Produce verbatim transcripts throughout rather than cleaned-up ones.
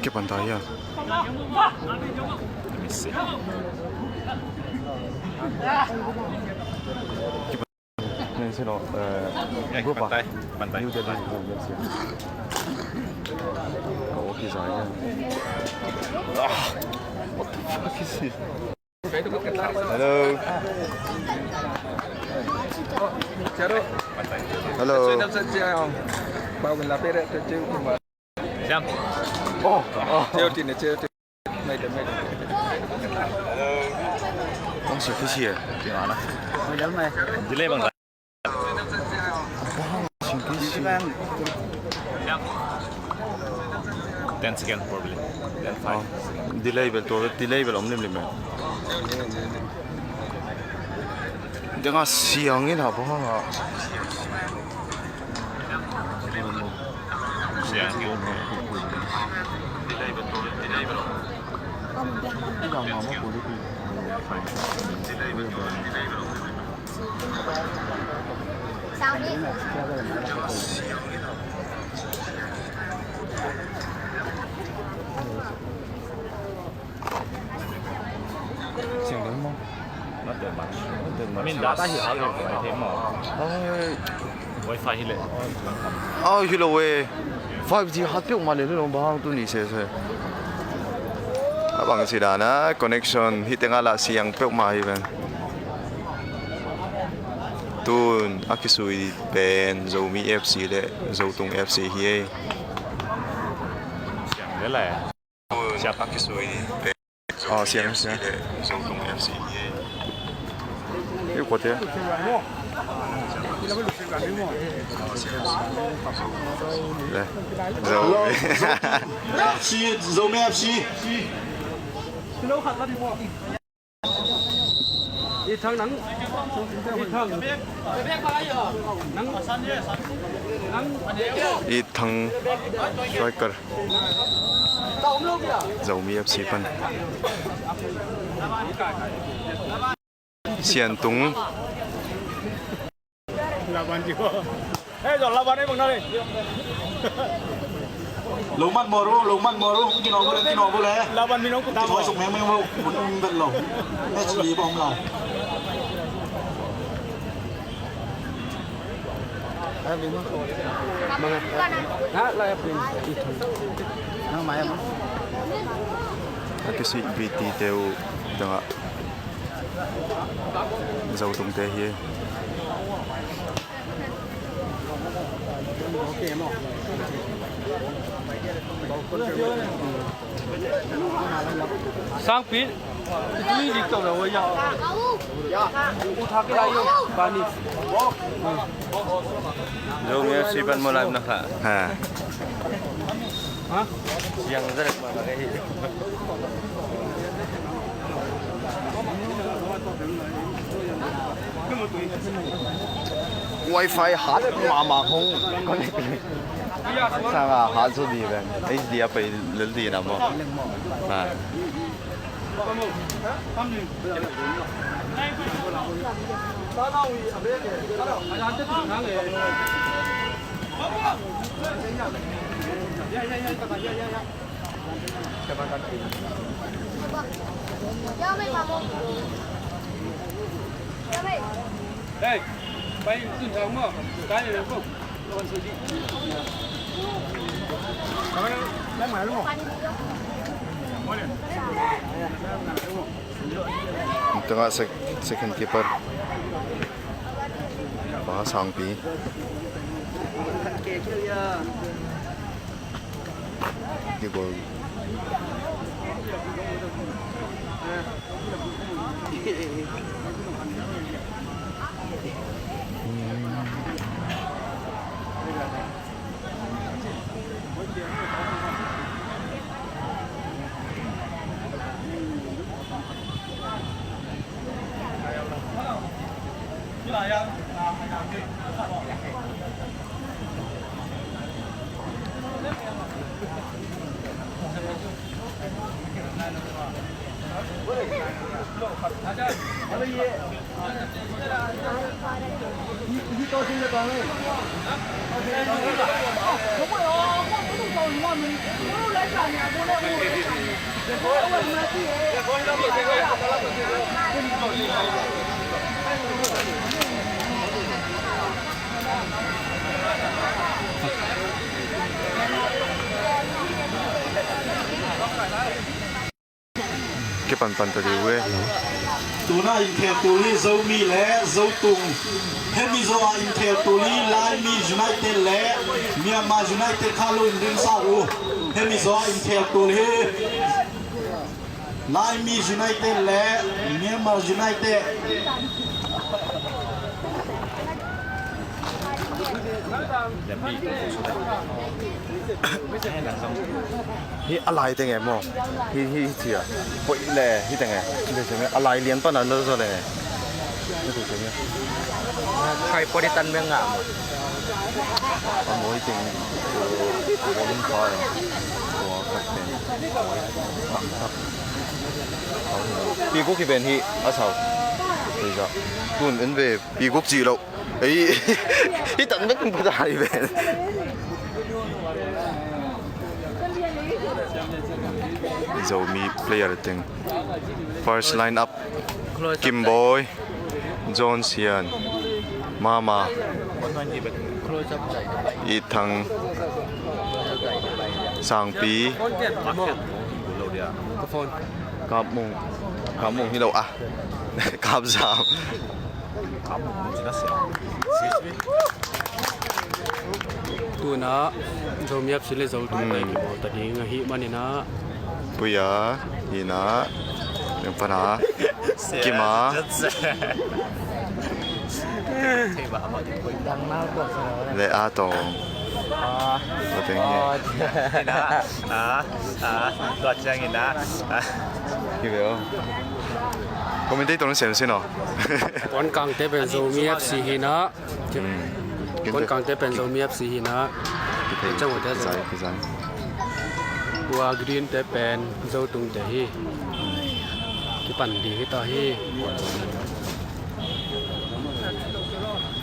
Kipan ta hia? Let me see. Kipan, eh, sino, eh, eh, group ah? Kipan ta, kipan ta. New Delhi. Oh, yes, yes. Oh, okay, sorry, yeah. Ah, what the fuck is this? Hello. Hello. Siam. Oh, oh. Hello. Kong si kisi eh. Delay bang. Ten second probably. Ten five. Oh, delay bel tua, delay bel om limlim eh. Denga siang in ha bang ha. Siang. Siang deuh maw? Not that much. Not that much. I mean, data hi hak lo, I think, maw. Ai. Wi-Fi hi leh. Ai, hi lo eh. Five G hat peuhmah lel hi lo, bang hang tuni sese. A bang si dan a connection hi teng a lah siang peuhmah hi ven. Tun a kisui pen Zomi F C le Zotung F C hi e. Siang le lai. Siang a kisui. Oh, siang, siang. Zotung F C. Ei, kua te. Le. Zo. Zomi F C. I Thang nang. I Thang. Nang. Nang. I Thang striker. Zomi F C pan. Sian Tung. Laban jiu. Eh, jom laban eh, bang na le. Lo mat mo ru, lo mat mo ru, kino bule, kino bule. Laban mi nong kuta mo. Suk meng meng mo, mun um bet lo. Match li bom la. Ha, la ya pin. Nang mai mo. Aki si B T teu danga. Zotung te hi. Sangpi, itu ni di kau dah wayah. Uthak lagi, panis. Zomi F C pan mo live na kha. Ha. Ha? Yang zat ma lagi. Wi-Fi hat mahmah hong connect. Sanga hat zo di ven. H D a pai lel di na mo. Ha. Hey, pai tun thang mo. Kai le ko. Tengah sec-, second keeper. Ba Sangpi. Di gol. Kipan pan ta ding uh e. Tuna in khel tul hi Zomi le Zotung. Hemi zaw a in khel tul hi Laimi United le Myanmar United kha lo in ring sa uh. Hemi zaw a in khel tul hi Laimi United le Myanmar United. Hi a lai teng e maw? Hi, hi, hi cia. Hoih le, hi teng e. Hi teng e. A lai lian pan a lo zo le. Hi teng e. Tripod i tan meng a. A mawi teng. Bowling pa. Tua khat pen. Pi guk hi pen hi a sau. Tun en ve pi guk ci lo. Ei, hi tan bek in pha ta hi ven. Zomi player teng. First line up. Kim Boy, John Sian, Mama, It Thang, Sangpi, Kap Mung, Kap Mung hi lo a, Kap Zam. Tuna Zomi F C le Zotung te kibawl ta ding ahih manin ah. Puya, Hina, Nungpana, Kima, le A Tong. Pateng hi. Hi ve aw. Commentator nong sem sin aw. Puan kangte pen Zomi F C hi na. Kon kangte pen Zomi F C hi na. Kizai, kizai. Tua green te pen Zotung te hi. Kipan ding hi ta hi.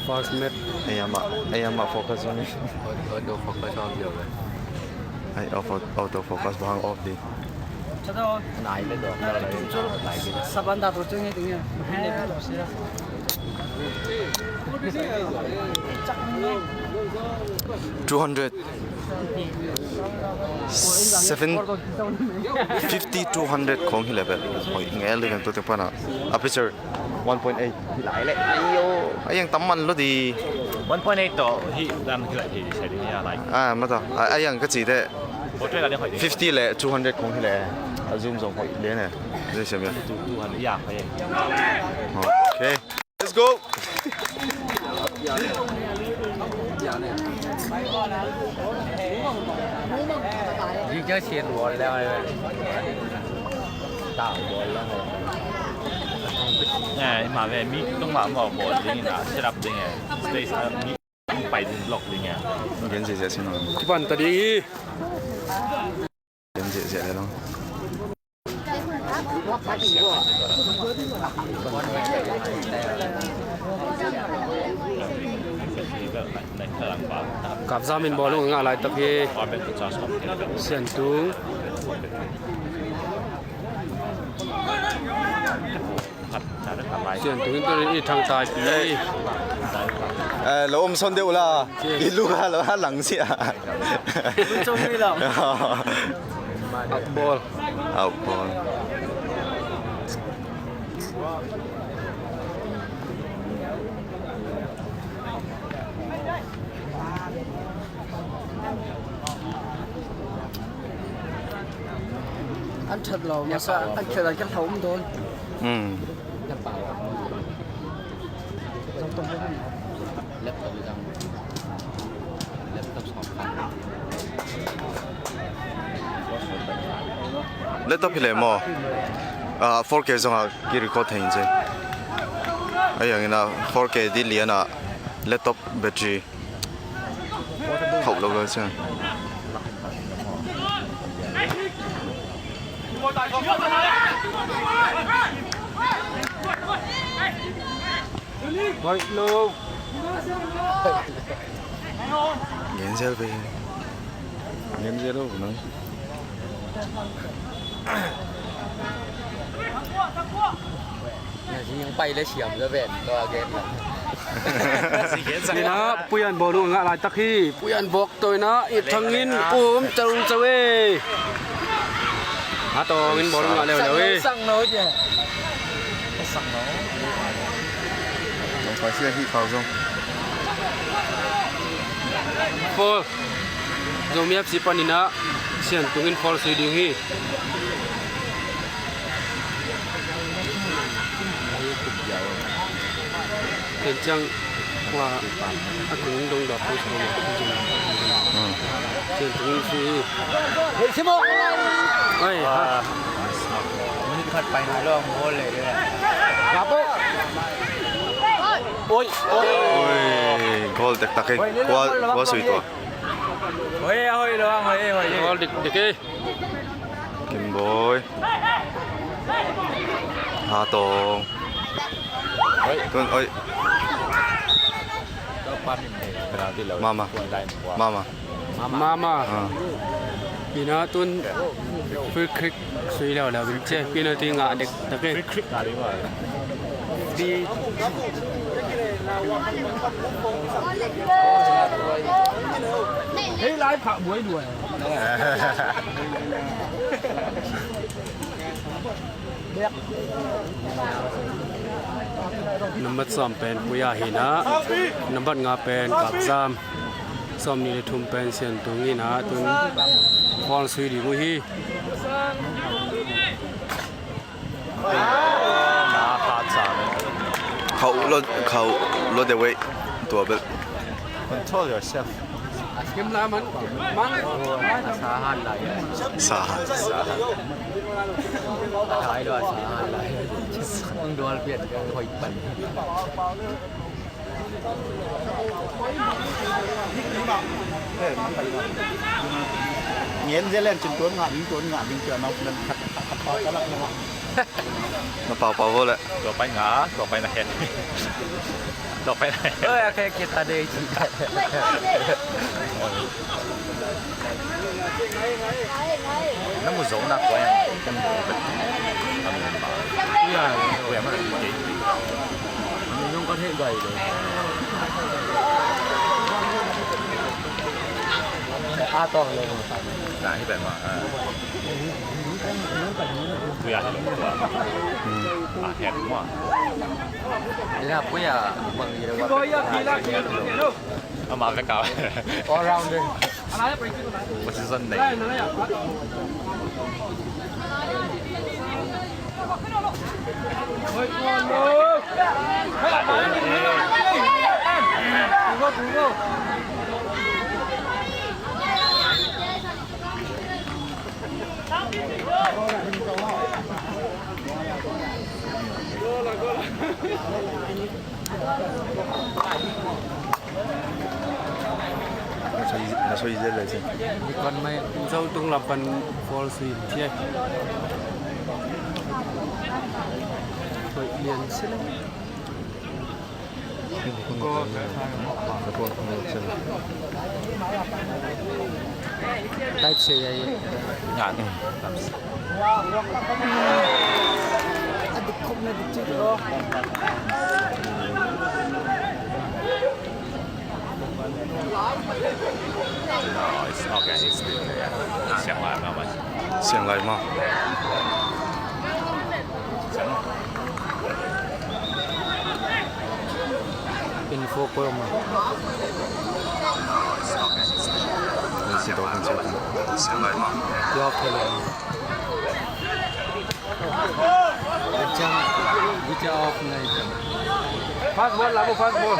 First match. Ei ama, ei ama focus on. Auto focus on. Ai, auto, auto focus bang off di. Two hundred. Seven fifty, two hundred khong hi le bel. Hoi, ngel di kan tu te pana. Aperture one point eight. Hi lai le. Ayo. Ayang tamman lo di. One point eight to. Hi dan hi lai hi sai di ya lai. Ah, mata. Ayang ka ci de. Fifty le two hundred khong hi le. A zoom zong hoi le ne. Zai sem ya. Two hundred ya. Okay. Let's go. Kipan ta ding hi. Kapzam in bawlung a ngah laitak hi. Siantung. Siantung in tunin i thang taipi. Eh, lo om son deuh la. I lu ha lo ha lang sia. Out ball. Out ball. An that lo masa, an that lo ka hlawm dawn. Hmm. Laptop hi leh maw? Ah, four K zong a ki record thei in ci. Ahi hangin ah four K di lian ah laptop battery hauh lo lo ciang. Hoih lo. Gen zel ve. Ngen zia lo nang. Pai le siam zaven tua gen. Nina Puyan bawlung a ngah laitak hi. Puyan bawk tawina i thangin um tawng caw e. A tawngin bawlung ngah leuleu e. Sang no dia. Sang no. Tawng pai sia hi khau zong. Foul. Zomi F C panin ah Sian Tungin foul sui ding hi. Ken ciang kua a kung dong dawk kung sa dong. Ken tung si. Hei, Simo. Oi, ha. Minute khat pai nai lo, ang goal le. Gapo. Oi, oi. Oi, goal tek tak e. Kua, kua sui tua. Oi, oi lo, oi, oi. Goal dik, dik e. Kim Boy. Ha Tong. Oi. Tun, oi. Mama. Mama. Mama. Ah. Ina tun free kick sui leuleu in ci. Penalty ngah dek tak e. Free kick ngah dek. Hei, lai phak buai duai. Nambat sawm pen Puya hi a, nambat nga pen Kapzam, sawmnih le thum pen Sian Tung hi a, tun foul sui ding uh hi. Khauh lo, khauh lo de wei. Tua bel. Control yourself. Kim la man, man. Sa han lai. Sa han. Sa han. Thai lo sa han lai. Ang dual pian ang hoi pan. Ngen zia len cin tuan ngah ding, tuan ngah ding, tuan ngah ding, tuan ngah ding. Na pau pau vo le. Tua pai nga, tua pai na het. Tua pai na het. Oi, a khe kita de ci. Na mu zo na kua yang. Kan mu. Kan mu ba. Ya, kua yang mana? Ni nong ka he gai de. A tong le. Na hi pen ma. Puya hi lo tua. A het mua. Ina Puya mang hi lo. Ama ka kau. All rounder. Position nei. Na soi, na soi zel le cin. Kon mai. Zo tung lam pan foul sui thiai. Soi lian sila. Tight se ai. Ngat. No, it's okay. It's still there. Siang lai mah. Siang lai mah. Info ko ma. Siang lai mah. Siang lai mah. Fast ball, labu fast ball.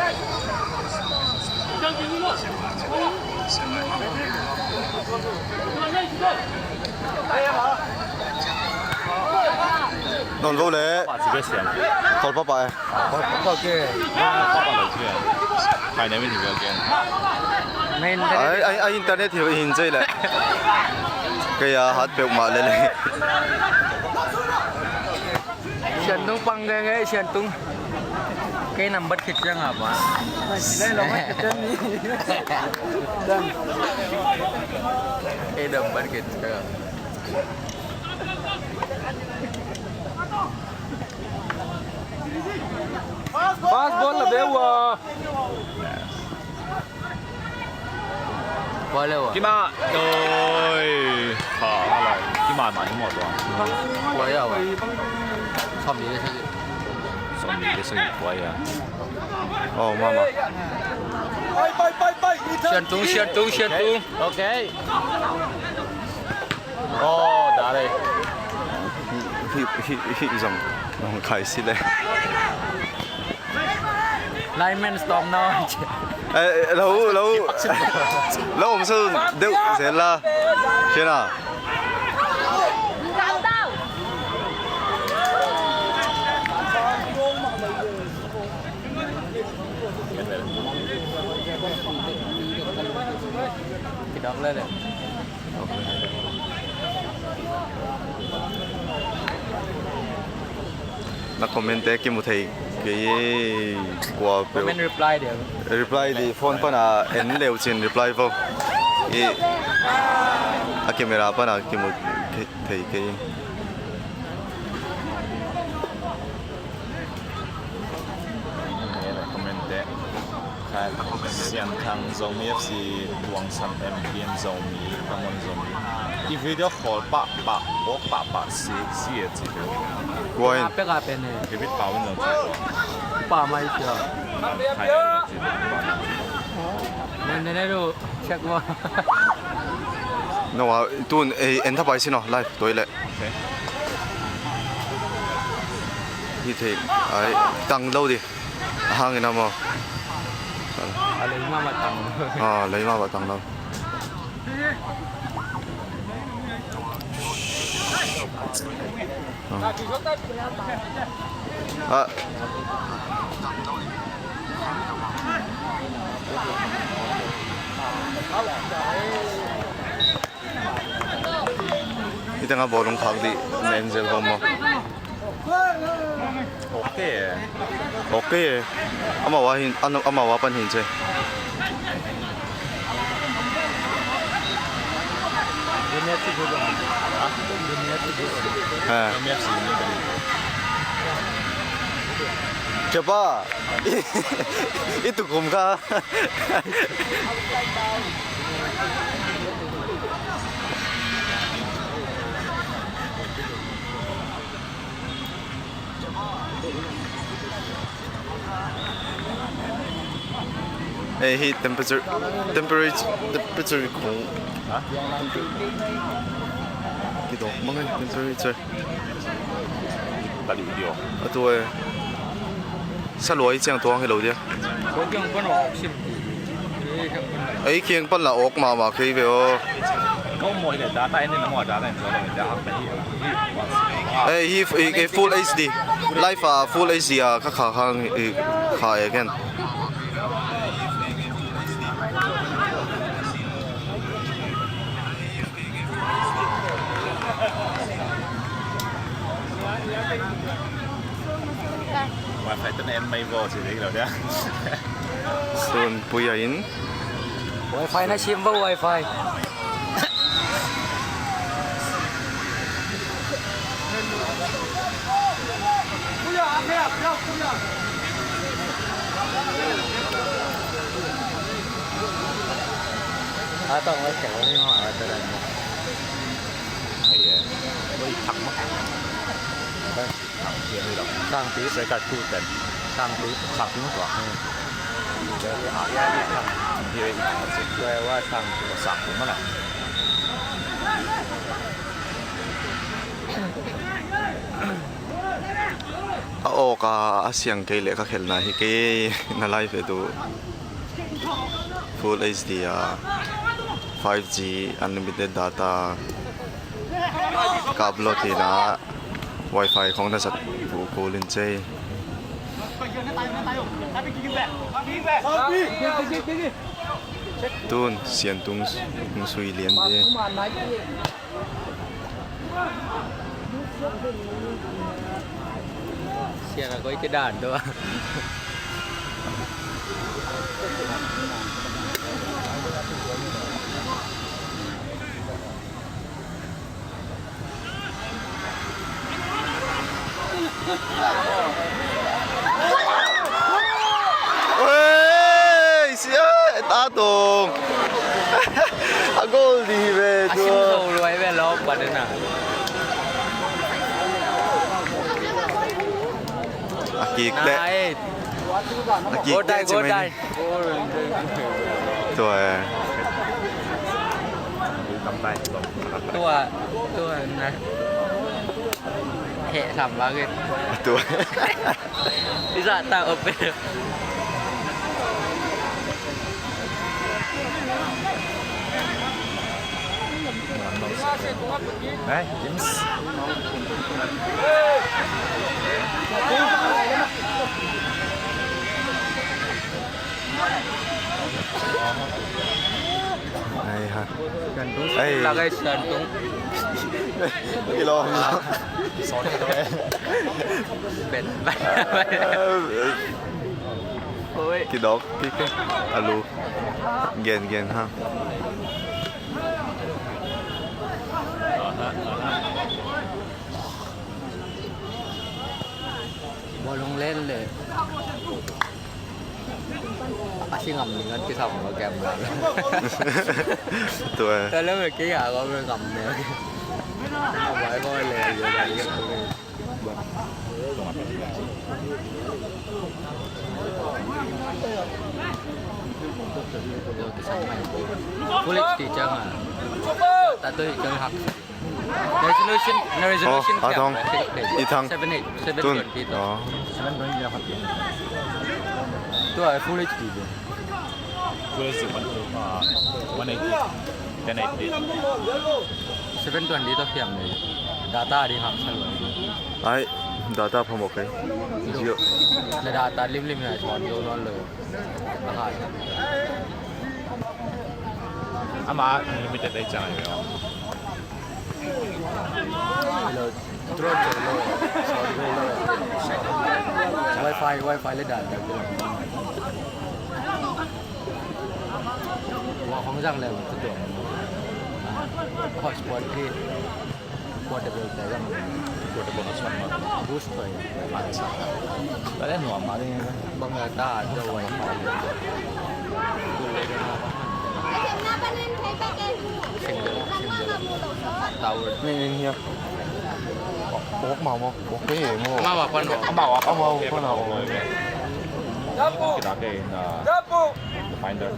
Non vo le. Kol papa e. Ai, ai, ai, internet hi hin cei le. Kei a hat peuhmah le le. Siantung pang geng eh, Siantung. Kei nambat khit ciang a ba. Kei nambat khit ciang a. Pass ball la be ua. Kima. Oi. Ha, halai. Kima ma ni mo tua. Som ni le sa. Som ni le sa. Oh, mama. Siantung, Siantung, Siantung. Okay. Oh, da le. Hi, hi, hi, zong. Zong khai si le. Lineman stop now. Eh, lo, lo. Lo, om sun deuh zel la. Sian a. Kidawk le le. Na comment te kimu thei kei e, kua peuh. Comment reply dia. Reply di phone pana en leu cin reply vo. I a camera pana kimu thei kei e. Comment te. Sianthang Zomi F C, Tuangsang M P N Zomi, Kamon Zomi. I video call pah pah, bawk pah pah si si e ci tu. Kua in? Pek a pen e. David Pau in zong ci. Pa mai cia. Khai in zong ci. Nen nen e du check mo. No, a tun e en thapai si no live toi le. Hi thei ai tang lo di. A hangin a maw? A lei mah mah tang lo. A lei mah mah tang lo. A. Hih tengah bawlung khak dih na en zel hawm maw? Ok. Ok. Amau a hin, amau a pan hin ce. Ha. Kepa. I tukum kha. Eh, hi temperature, temperature, temperature kong. Ha? Kidawk mang eh, temperature. Ka duh dio. A tua e. Saluai ciang tuang hi lo dia. Ei kiang pan la awk mahmah kei ve aw. Ei hi, hi, hi full H D. Live a full H D a ka kha khang hi kha e ken. Wifi te na en mai vo ci ding lo dia. Sun puya in. Wifi na sim vo wifi. Sangpi. Sangpi. Sangpi. Sangpi. A awk a, a siang kei leh ka khelhna hi kei na live e tu. Full H D a, five G unlimited data ka upload hi na. Wifi khong na sat bu kul in cei. Tun Siantung sui lian de. Yan a koih kidan tua. Oi, sia, ta tung. A goal di ve tua. A sim zo luai ve lo pa de na. A kik teh. Nine. A kik teh ci mai ni. Tua e. Tua, tua na. Heh sam bak e. Tua. Isa ta open. Eh, James. Ai ha. Ai. Lagay santung. Ilawm. Sorry. Bet. Oi. Kidawk kik e. A lu. Gen gen ha. Bawlung len le. A si ngam ning at kisam lo kem lo. Tua. Tua lo me kia ko me ngam me. Bai ko le yo bai ko. Full H D chang a. Tato hi chang hak. Resolution, na resolution. Oh, kiam, a thong. I thang. Seven eight, seven twenty to. Oh. Seven twenty a khat. Tua full H D bo. Full H D one, uh, one eighty, ten eighty. Seven twenty to kiam le. Data di ham sal. Ai, data phamawh kei. Jio. Na data limlim na chon lo non lo. Ama unlimited ei ciang ahi ve aw. Hello. Drone te lo. Sound lo. Wi-Fi, Wi-Fi le dan. Wa khong zang le tu tu. Hotspot ki. Portable te zang. Portable na suan ma. Boost hoih. Acha. Kale nuam ma ding. Bang a ta do wai. Single, single. Tower. Ni, ni, ni. Bok mau, bok, bok ni mau. Mau apa no? Mau apa no? Kita ke na. Finder.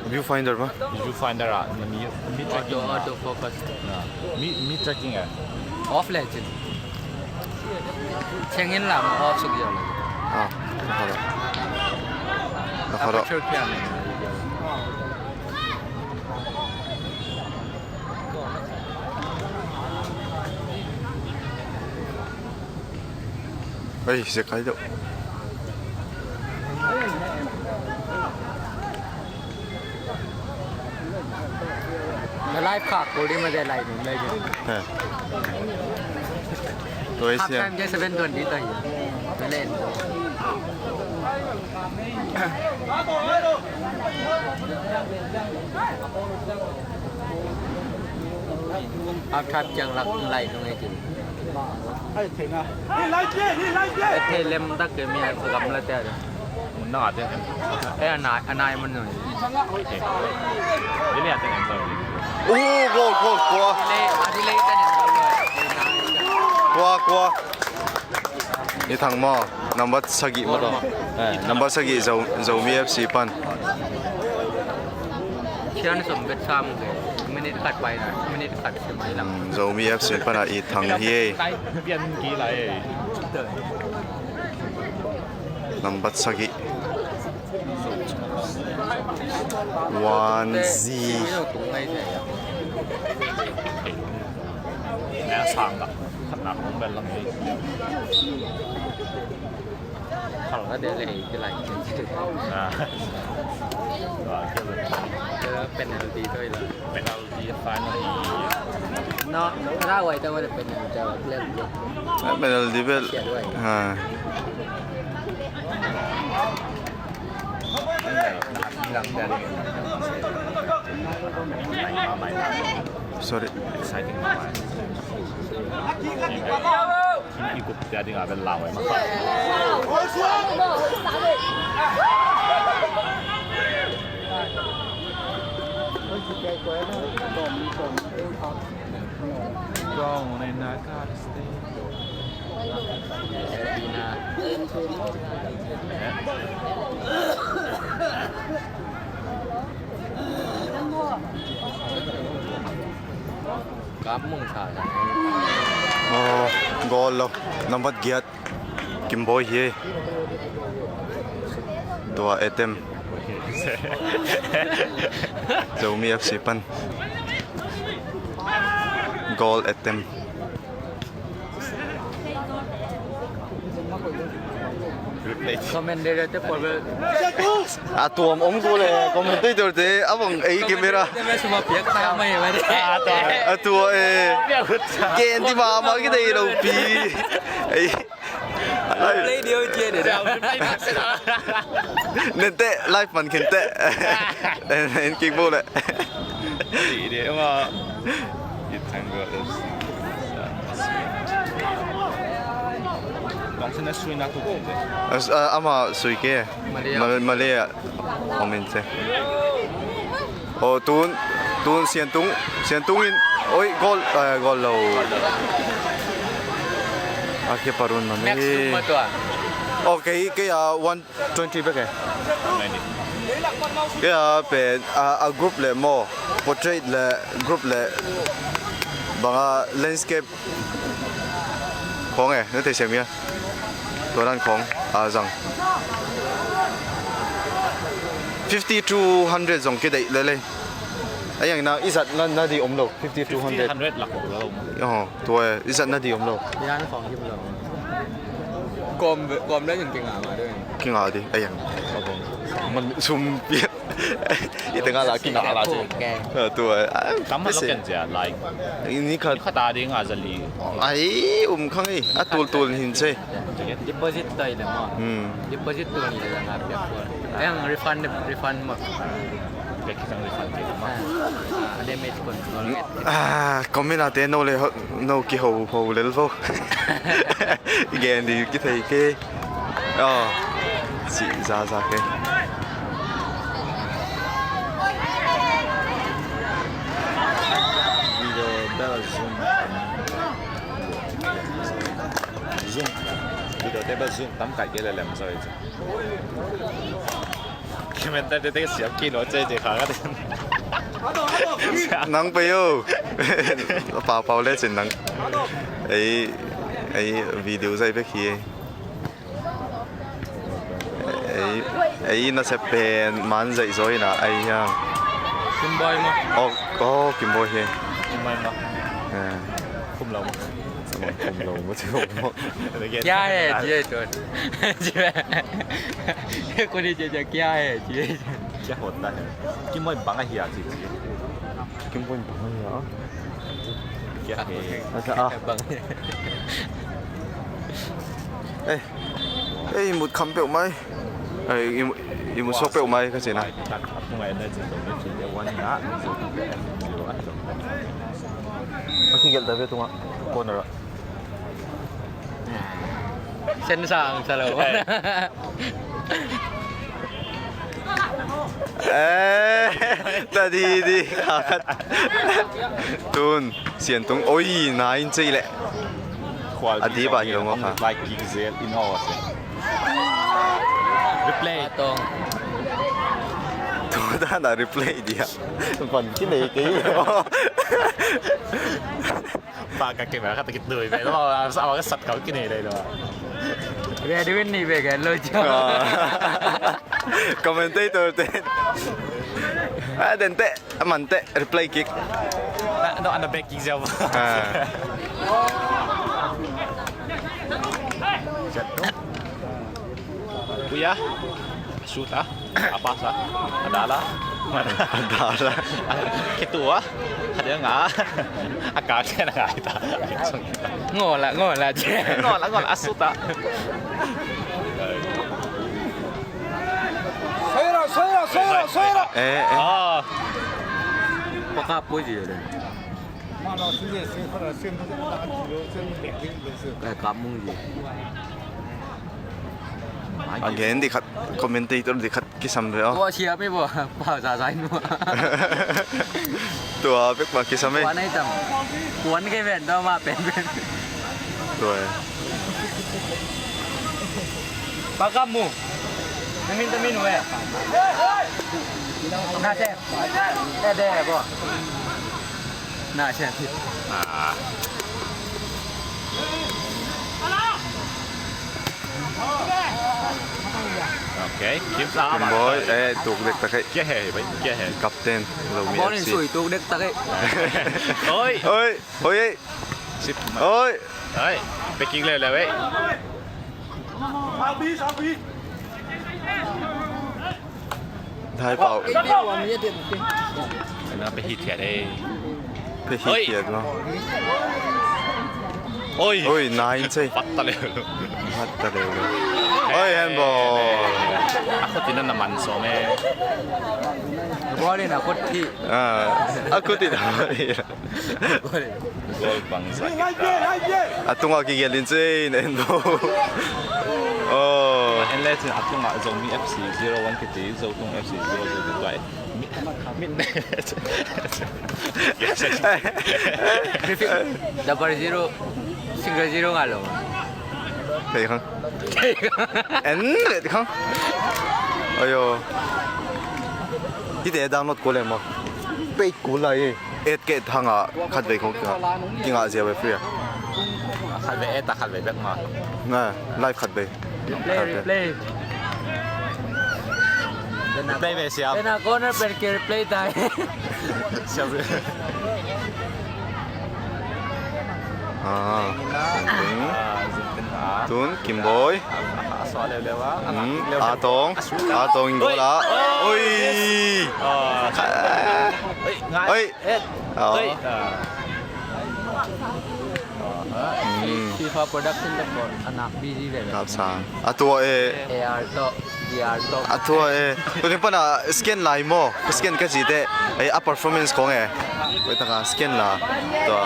Viewfinder mah. Viewfinder ah, na mi, mi tracking ah. Auto, auto focus. Na, mi, mi tracking ah. Off le cin. Cengin lam off suk yo le. Ah, na kha lo. Na kha lo. Aperture kiam. Ei, zekai deuh. Na live khak kul ding mah, live nung lai ding. He. Half time je seven twenty tai. Na len. Half time ciang lak lai nung e cin. Thei lem tak ke mi a gam la te a. Mun na a te. Eh, a nai, a nai mun nung. Delay a te. Oh, goal, goal, kua. Delay, a delay te ne. Kua, kua. I thang maw, number sagih maw tawh. Eh, number sagih Zo, Zomi F C pan. Khian som bet sam ke. Minute khat pai na, minute khat se mai lang. Hmm, Zomi F C pan a i thang hi e. Pian ki lai e. Number sagih. One Z. Nang sang ka. Khat nak kong bel lang hi. Khal ka de le hi, ki lai. Ah. Penalty toi la. Penalty final. No, na wai ta wai penalty ta wai. Ah, penalty bel. Ha. Sorry. Exciting. Ikut jadi nggak ada lawan. Aw, goal lo. Nambat giat. Kimbawi hi. Tua etem. Zomi F C pan. Goal etem. Commentator te pawl bel. A tuam om kul e, commentator te a bang ei camera. Te bel suma piak ta mai ma de. A tua e. Gen di mama ki dei lo pi. Ei. Play dio cie de. Nente live man kinte. En kick ball le. Di de ma. It tango is. Bang sina sui na tu. Ama sui ke. Malay. Malay. Omin se. O tun, tun Siantung, Siantung in, oi, goal, eh, goal lo. A ke parun man. Max tum matua. Okay, kei a one twenty bek e. Kei a pen a, a group le maw, portrait le group le banga landscape khawng e, na thei siam ia. Tua dan khawng a zang. Fifty two hundred zong kideih lele. A yang na i zat na, na di om lo. Fifty two hundred. Fifty hundred lak om lo. Oh, tua e, i zat na di om lo. Yan khawng kim lo. Kawm, kawm le zong kinga ma de. Kinga di, a yang. Man sum piak. I tengah laki nak lah cik. Tua. Kamu lo kan cia lai. Ini khat. Khat ada ngah zali. Ai, um khang i. A tul tul hin se. Deposit tai le mo. Hmm. Deposit tu ni le ngah piak ko. Yang refund, refund mo. Piak kita refund mo. Damage control. Ah, comment ate no le no ki ho ho le lo. Gen di ki thei ke. Aw, si zaza ke. Video bel zoom. Zoom. Video te bel zoom tam kai ke le lem zoi. Kimen ta te te siap kilo ce ce kha ka te. Nang pe yo. Pau pau le sin nang. Ei, ei video zai pe khi. Ei, ei na se pen man zai zoi na ai ha. Kimbawi ma. Oh, oh, Kimbawi he. Kimbawi ma. Kum lo ma. Kum lo ma, kum lo ma. Kya hai ji hai to. Ji hai. Ko ni je je kya hai ji hai. Kya hota hai? Kimbawi bang a hi a ji ji. Kimbawi bang a hi a. Kya hai? Asa a. Bang. Eh. Ei, i mut kham peuh mai. Ei, i mu-, i mut suak peuh mai ka cihna. A kigelh ta ve tungah corner ah. Sensang sa lo. Eh, ta di di khat. Tun. Siantung, oi, na in cei leh. A di ba hi lo ngok ha. Lai kik zel in aw. Replay. Tong. Tu dan a replay dia. Van ki nei kei. Pa ka camera khat ki tui ve lo. Sa ka sat kau ki nei dai lo. Ve du ni ve ga lo jo. Commentator te. Ah, den te. A man teh, replay kick. Na, no, ana back kick ziau. Ah. Puya. Shoot ah. A pass ah. A dal ah. A dal ah. Kitu ah. A dia nga. A ka dia na nga ita. Ngola, ngola je. Ngola, ngola. A shoot ah. Soira, soira, soira. Eh, eh. Ah. Pakap pun ji le. Kaya kamung ji. Again, di khat commentator di khat kisam ve. Tua siap mi bo, pau sa sa in bo. Tua bek pa kisam e. Kuan ai tam. Kuan ke ven tua ma pen pen. Tua e. Pakam mu. Min ta min we. Na se. Eh, de bo. Na se. Ah. Okay, keep up. Boy, eh, tuk dek tak e. Kia he, bai, kia he. Captain, Zomi F C. Sui tuk dek tak e. Oi. Oi, oi, eh. Sip. Oi. Oi. Packing le le, eh. Thai pau. Ena pe hit thiat e. Pe hit thiat lo. Oi. Oi, nine sei. Pat ta leu. Pat ta leu. Oi, handball. A khut in a na man sawm e. Ball in a khut hi. Ah, a khut in a man hi. Goal bangzah kikal. A tungah kigelh in cin en lo. Oh. En le cin a tungah Zomi F C zero one kiti, Zotung F C zero zero kiti. Min, min. Double zero, single zero ngah lo. Thei khang. En le khang. Ayo. Hite download ko le maw. Page ko lai e. Eight K thang a khat vei khong kingah, kingah zia ve free a. Khat vei eight a khat vei bek ma. Na, live khat vei. Replay, replay. Replay ve siam. Tena corner pen ki replay tai. Siam. Ah, Zunting. Ah, Zunting, ah. Tun, Kimboi. Ah, ah, ah, suah leuleu ah. Hmm, Atong. Atong in goal ah. Oi. Oi. Ah. Oi. Ngai. Oi. Eh. Oh. Oi. Ah. Hmm. FIFA production te pawh a nak busy ve. Kap sang. A tua e. A R tawh, V R tawh. A tua e. Tuni pana scan lai maw. Scan ka ci te. Ei, a performance khong e. Koi taka scan la. Tua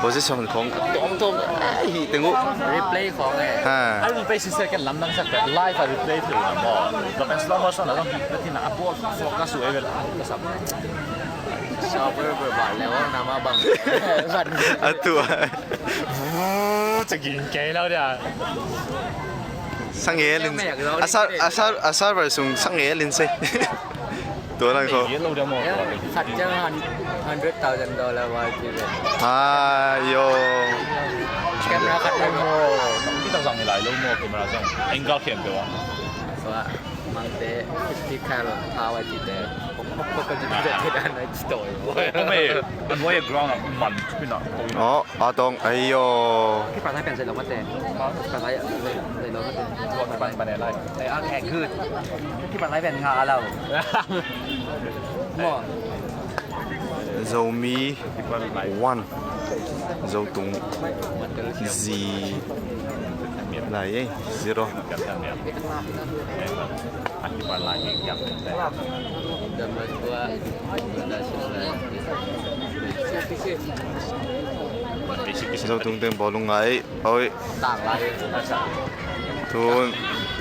position khong. Tawm tawm. Ei, hi teng uh. Replay khong e. Ha. A replay si second lam nang sak live a replay thil na maw. Ka pen slow motion a zong hi ka tina a ball focus uh e ve la. Ka sap. Sa ber ber ba le wa na ma bang. A tua. Vuu, ca ging kei lo dia. Sang e lin. A sar, a sar, a server sung sang e lin se. Tua lang ko. Khat ciang hun-, hundred thousand dollar val ci ve. Ah, yo. Camera khat mai maw. Kita zang ni lai lo maw, camera zang. Angle khiam peuh ah. Tua. Mangte, fifty cal power cite. Pok, pok, pok, pok, cite, cite, dan ai cito. Ome, an wai ground a man pina. Oh, Atong, ayo. Kipa lai pen zai lo mate. Kipa lai, zai, zai lo mate. Ban, ban lai. Ai, ang hek hut. Kipa lai pen nga lau. Mo. Zomi one, Zotung zi lai, eh, zero. Zotung teng bawlung ngai, oi. Tun,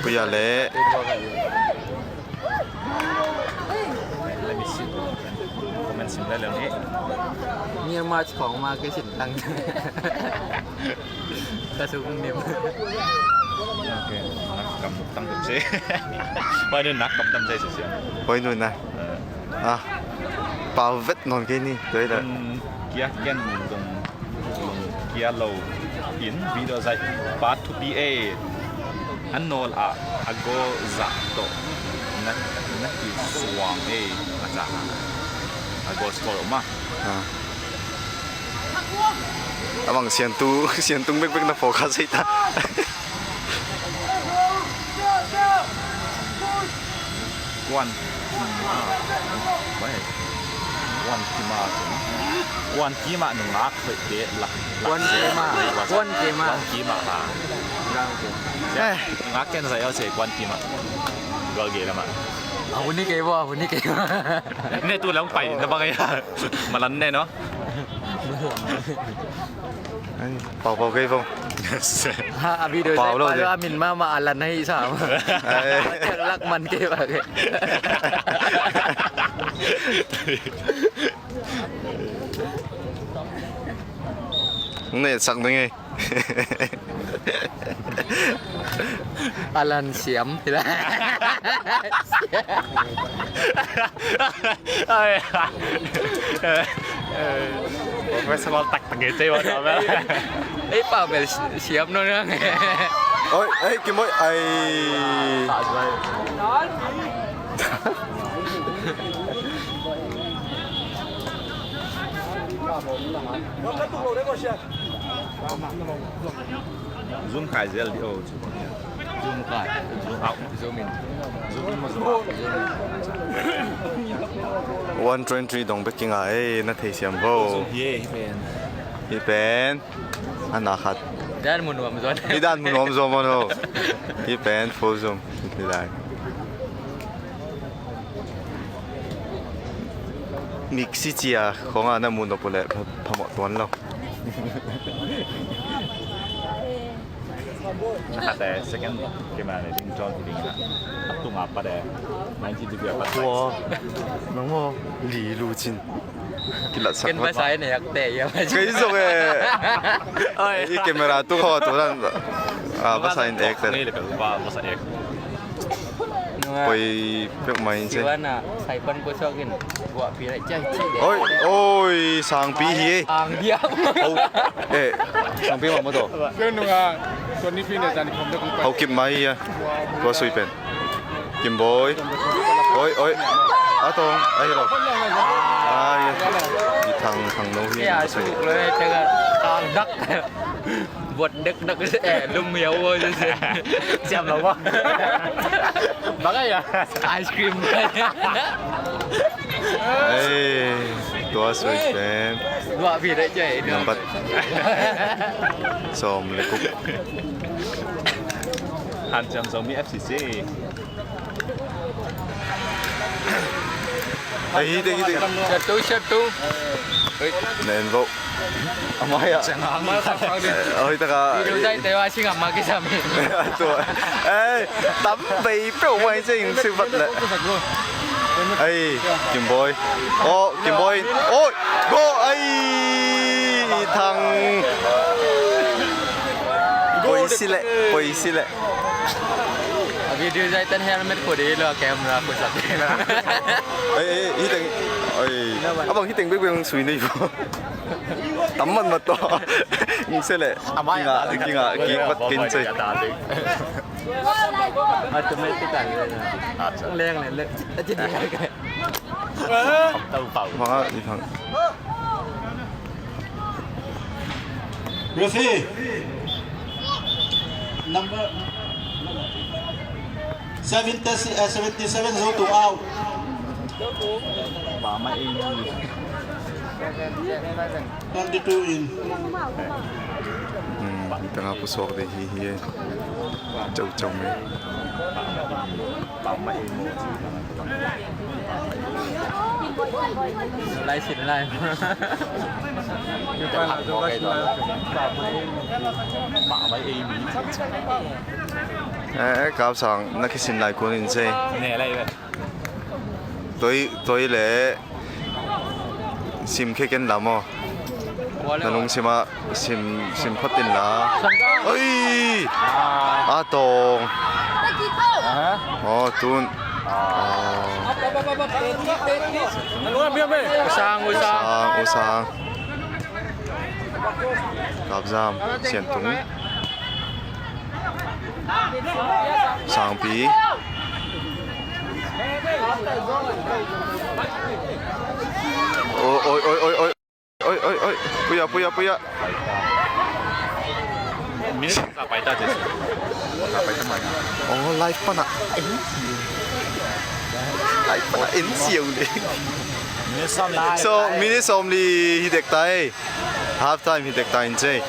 puya le. Let me see. Comment sim lai leng hi. Myanmar khong ma ke sin tang. Ka sung nim. Okay. Nak kam tang tum se. Pai nu nak kam tam se se. Pai nu na. Eh. Ah. Pau vet non ke ni. Toi da. Hmm. Kia ken tung. Kia lo in video zai pa thupi e. An nawl ah a goal zah tawh na, na kisuang e. A zah a goal score om a. Ah. A bang siantu, siantung bekbek na focus ei ta. Kuan kima. Wai. Kuan kima. Kuan kima nungak hoih kei la. Kuan kima. Kuan kima. Kuan kima ha. Kuan kima. Eh. Ngak ken sa yau se kuan kima. Gol ge lama. A hun hi kei bo, a hun hi kei bo. Ne tu lang pai na bang ai. Malan ne no. Ai, pau pau kei bo. Ha, a video pau lo, a min mama Alan hi sa. Ai. Lak man kei ba kei. Ne sak ding ei. Alan Siam. Professional tak tak gitu ya. Ei, Pavel Siam no nang. Oi, ei, Kim Boy, ai. Zoom kai zel di o. Zoom kai. Zoom out. Zoom in. Zoom in, zoom out. One twenty-three dong bek kinga ei, na thei siam bo. Zoom hi ei, hi pen. Hi pen. Ana khat. Dan mun nuam zo. Hi dan mun nuam zo mo no. Hi pen full zoom. Hi lai. Miksi cia khong a na mun nuam pule phamawh tuan lo. Na khat te second camera le ding John ding na. A tung a pa de ninety degree a pa. Tua. Nang mo li lu cin. Kilatsak. Ken ba sai ne yak te ya. Kei zong e. Oi. I camera tu kho tu dan. Ah, ba sai ek te. Ni le ba ba sai ek. Poi pek mai in se. Siwana sai pan ko sok in. Gua pi lai cai ci. Oi, oi, sangpi hi. Ang dia. Oh, eh, sangpi ma mo to. Nunga. Ko ni pi ne tan khom de ko. Hau kip mai ya. Ko sui pen. Kim Boy. Oi, oi. A tong, ai lo. Ai. I thang, thang no hi. Ya, su lo, eh, tega, thang dak. Buat dek dak, eh, lum ya, wo, se. Siam lo, wo. Bang ai ya. Ice cream. Ai, tua sui pen. Dua pi dek je. Nampat. Som le kuk. Han siam som mi F C C. Ai, hi ding, hi ding. Shot tu, shot tu. Na en vo. Amai ah. Amai ah. Oi, taka. Video dai te wa sing ama kisam. Tu. Eh, tam bei pro mai sing sing vat le. Ai, Kim Boy. Oh, Kim Boy. Oh, go ai. Thang. Poi sile, poi sile. A video zai tan helmet ko de lo camera ko sa. Ei, ei, hi teng. Oi. Abang hi teng bek bek sui nei bo. Tam man mat to. Ing se le. Amai kinga, kinga, ki pat kin se. Automatic a le. Leng le le. Tau pau. Ma i thang. Referee. Number seventy, uh, seventy-seven, Zotung out. Twenty-two in. Hmm, kita nga pusuak de hi hi eh. Chow chow me. Lai sin lai. Eh, eh, Kap Sang, na kisin lai kun in sei. Ne lai ve. Toi, toi le. Sim khe ken la maw. Na lungsim ah sim, sim phot in la. Oi! A tong. Aw, tun. Aw. U Sang, U Sang. U Sang, U Sang. Kap Zam, Sian Tung. Sangpi. Oi, oi, oi, oi, oi. Oi, oi, oi. Puya, puya, puya. Minute sa pai ta, Jesse. Sa pai ta mai. Oh, live pa na. Live pa na, en siau le. Minute sawm lai. So, minute sawm li hi dek ta ei. Half time hi dek ta in sei.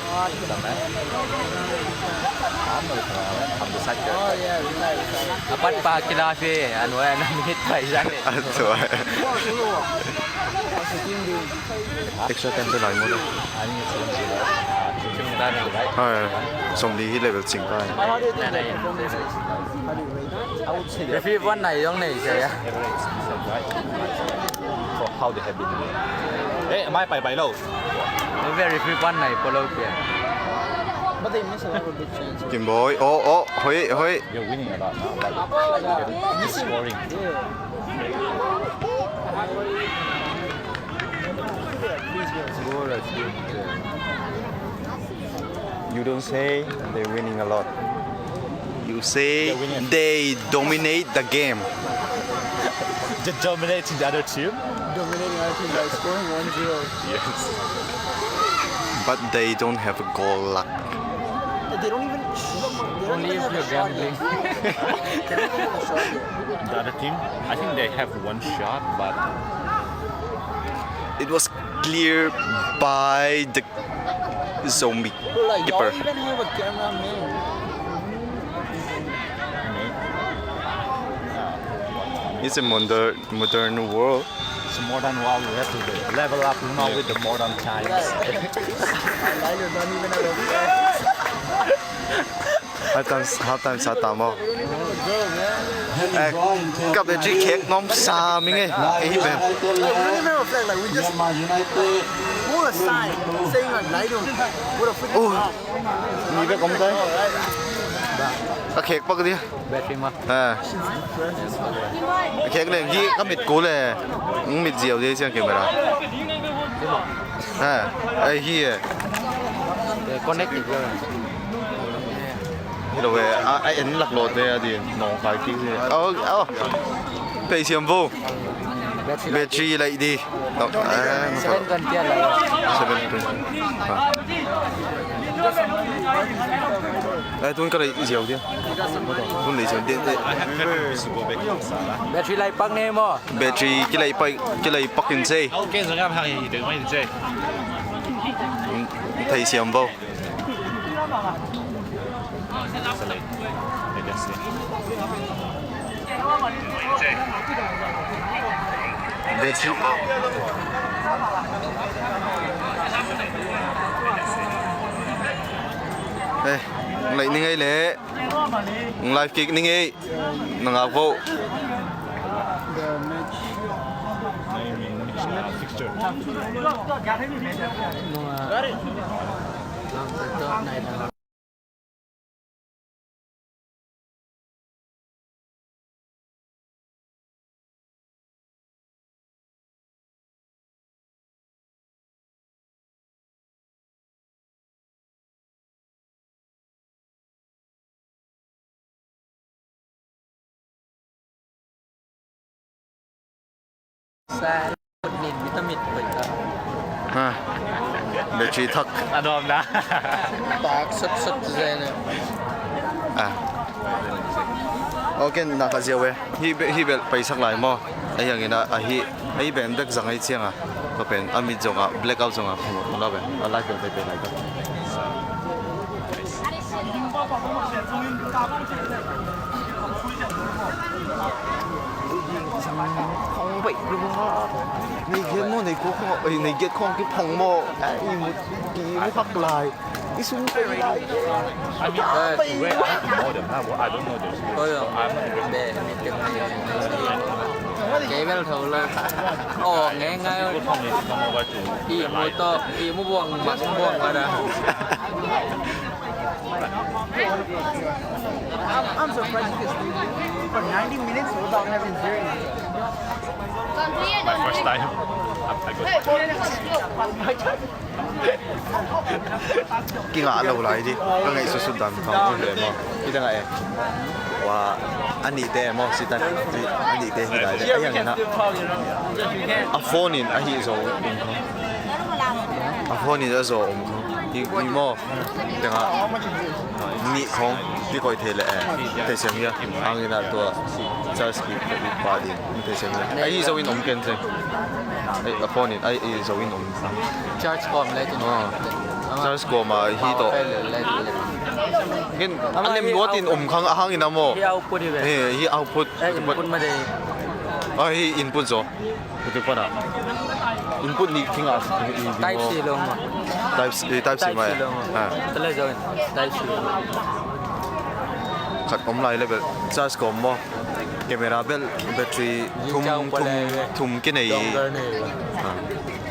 A pat pa kila fe, an wai an minute pai zan le. A tua. Extra time te lai mo le. Hai, som li hi level sing kai. Referee one nai dong nei sia ya. For how they have been doing. Eh, mai pai pai lo. Very free one nai polo pia. But they miss a lot of big chances. Kim Boy, oh, oh, hoi, hoi. You're winning a lot now. Like, you're scoring. Goal, that's good. You don't say they're winning a lot. You say they dominate the game. Just dominating the other team. Dominating other team by scoring one zero. Yes. But they don't have a goal luck. They don't even. They don't even have a shot yet. They don't even have a shot yet. The other team, I think they have one shot, but it was cleared by the zombie. Bro, like, y'all keeper even have a cameraman? It's a modern, modern world. It's a modern world. We have to level up, you know, with the modern times. Half time, half time sa ta maw. Eh, ka battery khek nuam sam ing e. Eh, hi pen. Like, we don't even reflect, like, we just pull a sign saying, like, "Lai dong." What a freaking. Oh. Ni bek om tai. A khek pak dia. Battery ma. Ah. A khek leng hi ka mit kul e. Ng mit ziau dia siang camera. Ha. Ai hi e. Eh, connect hi lo. Hi lo e. A, a en lak lo te a di nong kai ki. Oh, oh. Pei siam vo. Battery lai di. Seven kan tia lai. Seven kan. Ah. Eh, tun ka lai ziau dia. Tun lai ziau dia. Battery lai pak ne maw. Battery ki lai pak, ki lai pak in sei. Thei siam vo. Eh, lai ni ngai le. Live kick ni ngei. Na ngak vo. Sa mit mit mit mit. Ha. Battery thak. A nuam na. Tak sat sat zen. Ah. Okay, na ka ziau e. Hi be, hi bel paisak lai maw. Ahi hangin a, ahi, ahi bem dek zang ahi ciang a. Ka pen a mit zong a, blackout zong a. Mula be. A lai bel pe pe lai ka. Phong bai lu ha. Nei giat maw, nei kua khong, ei, nei giat khong ki phong maw. Ei, i mu, ki mu hak lai. I sung pai lai. I mean, uh, where are the modem? Huh? Well, I don't know this. Oh, yeah. I'm not interested. Be, mi tem. Kei bel tho la. Oh, ngai ngai. People from this come over to. I mu to, i mu buang, mas buang ka da. I'm, I'm surprised you can sleep for ninety minutes without having beer in your system. My first time. I, I got. Kingah lo lai di. Ka ngaihsutsut dan phang uh le maw. Kita ngah e. Wa, a nihte maw, sitan a nihte hi lai le. Ahi hangin a phone in ahi zo um kha. A phone in a zo um kha. Hi, hi maw. Tengah nih khong kikoih thei le e. Thei siam hia. Hangin a tua church ki pa din. Thei siam hia. Ahi zo in om ken se. A phone in ahi zo in om. Church kom le tun. Church kom a hi to. Ken, amah a nem hi luatin output. Um khang a hangin a maw? Hi output hi ve. Hi, hi output. Eh, input mah de. Ah, hi input zaw. Kutu pana. Input ni kinga. Type C lo maw? Type C, eh, type C mai. Type C lo maw? Ah. Tala zaw. Type C. Khat om lai le bel. Charge ko maw? Camera bel battery thum, thum, thum kinei. Longer nei. Ah.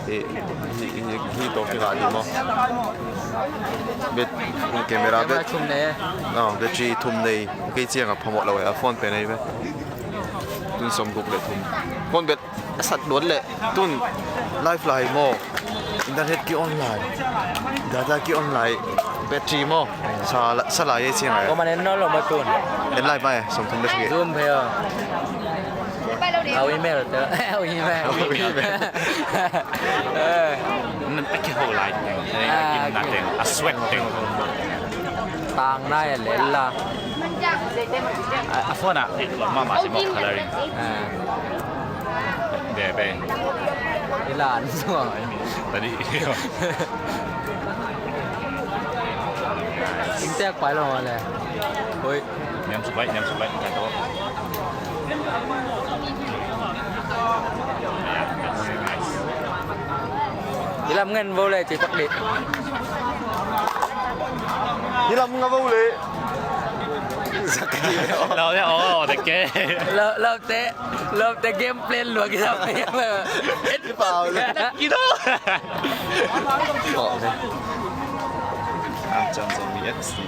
Hi, hi, hi, hi tawh kikah ding maw? Bet-, camera bet-, thum nei. Ah, battery thum nei. Kei ciang a phamawh lo e, a phone pen ahi ve. Tun sawmguk le thum. Phone bel a sat luat leh tun live lai maw? Internet ki on lai. Data ki on lai. Battery maw? Sa la-, sa lai e ciang a. Ko man en nawn lo maw tun? En lai mai, sawmthum le sagih. Zoom phei aw. Au email te. Au email. Au email. Eh. Nan a kiho lai teng. Eh, ah, gimna teng. A sweat teng. Tang nai a lel la. A, a phone ah, eh, mahmah si maw coloring. Ah. Debe. Ilan suang. Tadi. Intek pai lo le. Oi. Niam subai, niam subai, kato. Ilam ngen bo le, ci pak di. Ilam nga bo le. Lau ya, oh, de ke. Lau, lau te, lau te game plan lua kita. Pau le. Kita. Pau le. Ang chan sa mi X.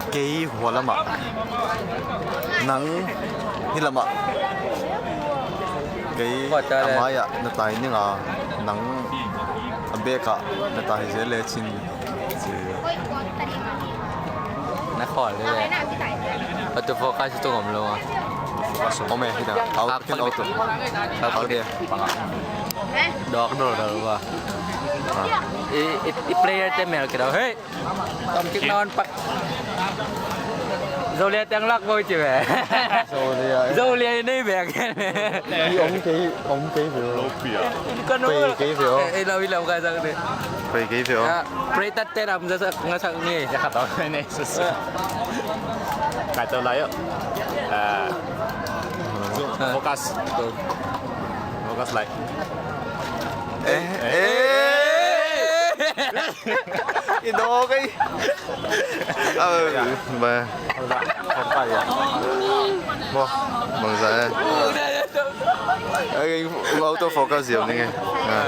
Kei hua lamah, nang hih lamah, kei a mai-ah na tai ninga, nang a bekah na tai zel lecin. Na khawl le le. Atu focus tung om lo a. Om e, hita. Out, ken out. Out dia. Dawk dawk dawk ba. I, i, i player te mel kidawk. Hei. Tam kik nawn pak. Zolia teng lak bo ci ve. Zolia. Zolia i nei bek. I om kei, om kei ve. Pei kei ve. Eh, eh, lau, lau kai sak de. Pei kei ve. Ah, pray tat te lam za sak, nga sak ni. Ya kata ni sus. Kata lai yo. Ah. Focus. Focus lai. Eh, eh. I dawk ei. Ah, ba. Bangza eh. Ai, auto focus ziau ning e. Ah.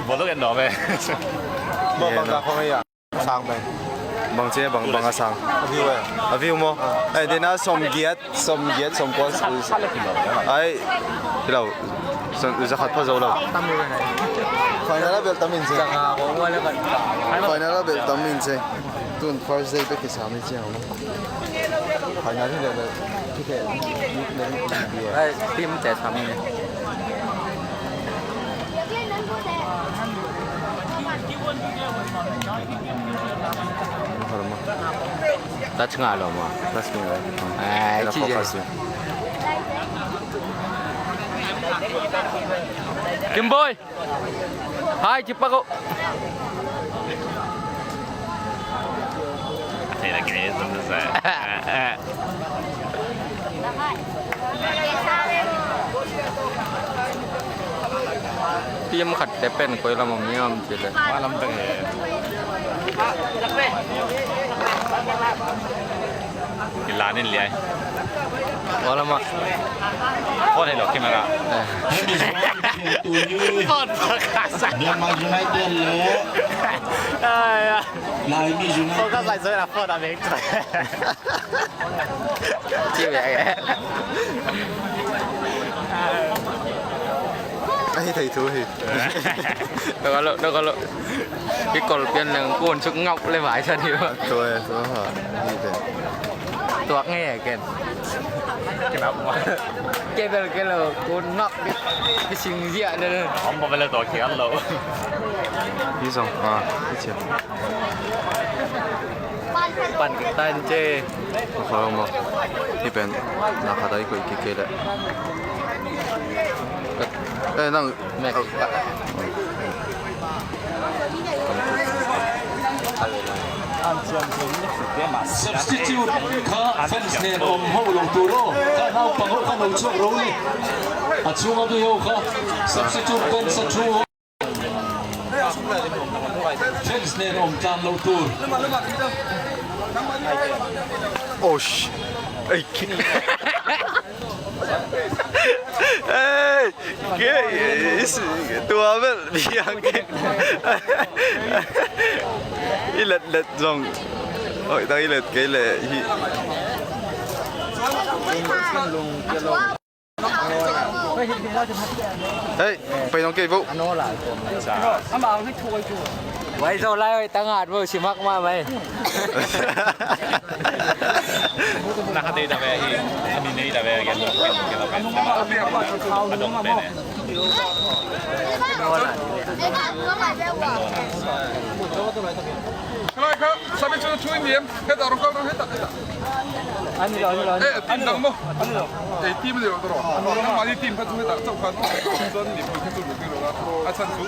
Bawlung en dawm e. Bawlung bangza khong e ya. Sang pen. Bang ci, bang, bang a sang. A view e. A view maw? Ai, dena sawmgiat. Sawmgiat, sawmkua. Ai, hi lo. Zakhat pha zo lo. Final a bel tam in ci. Final a bel tam in ci. Tun first day bek kisam in ci. Final hi le bel. Ai, team te tam in. Touch ngah lo maw? Touch ngah lo. Ai, ci focus. Kim Boy. Hai, ci pak o. Thei na kei zong sa. Team khat te pen koi lam om hiam ci le. Lam pek he. Kilan in liai. Wala ma. Phone hello camera. Eh. Phone focus. Myanmar United le. Ai ya. Laimi United. Focus lai zoi la phone a bek. Ci bek e. Ai, thei thu hi. Dok a lo, dok a lo. Kikol pian leng kun suk ngauh le vai sa ni ba. Tua, tua ha. Ni te. Tuak nge ken. Kenap ma. Kebel kelo kun ngauh. Kising zia le. Om ba bel tua kian lo. Hi song. Ah, hi cia. Pan kitan ce. Khawng maw? Hih pen na khat a i koih kik kei leh. Eh, nang. Max. Substitute kha fans nen om ho lo tur aw. Kha naupang ho kha lo chuak ro ni. A chunga bi ho kha substitute bench a thu. Fans nen om tlan lo tur. Osh. Ei, ki-, ei, ke, is, tua bel biang ke. I let let zong. Oi, ta i let ke le hi. Hei, pei nong kei vo. Wai zo lai oi, tang at vo, si mak ma mai. Na kha dei da ve hi. Ani nei da ve, gen, gen, gen, gen. A dong pe ne. Kalai kha, sabi chu chu ni em. Heta rong kal rong heta, heta. Ani lo, ani lo. Eh, team dang mo. Ani lo. Eh, team dang mo. Nang mah ni team khat chu heta, chau khat. Chuan ni pui khat chu lu kilo la. A chan chu.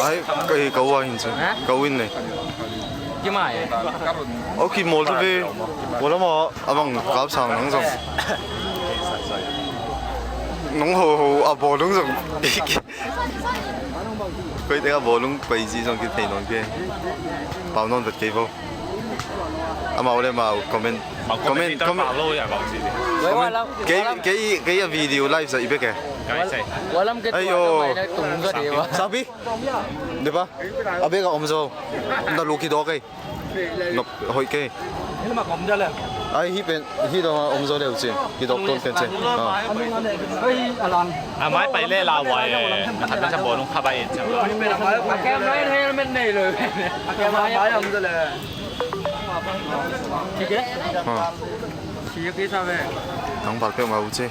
Ai, ka, ka wa hin chu. Ha? Ka win le. Ki mai. Karun. Okay, mol tu ve. Wala ma, abang kap sang nang zong. Nong ho ho, a bol nang zong. Koi teng a bawlung pai zi zong kithei nawn kei. Pau nawn vet kei vo. Amau le mau comment. Comment, comment. Kei, kei, kei a video live sa i bek e. Walam ke tua mai na tung zo de wa. Sabi. De ba. A bek a om zo. Nda lu ki do kei. Nok hoih kei. Ai, hi pen, hi dong a om zo leu cin. Hi dok ton pen cin. A. A mai pai le la wai e. A pen sa bawlung kha bai e. A kem lai helmet nei lo. A kem lai om zo le. Kike? Ha. Kike sa ve. Nang bal pe ma u ce.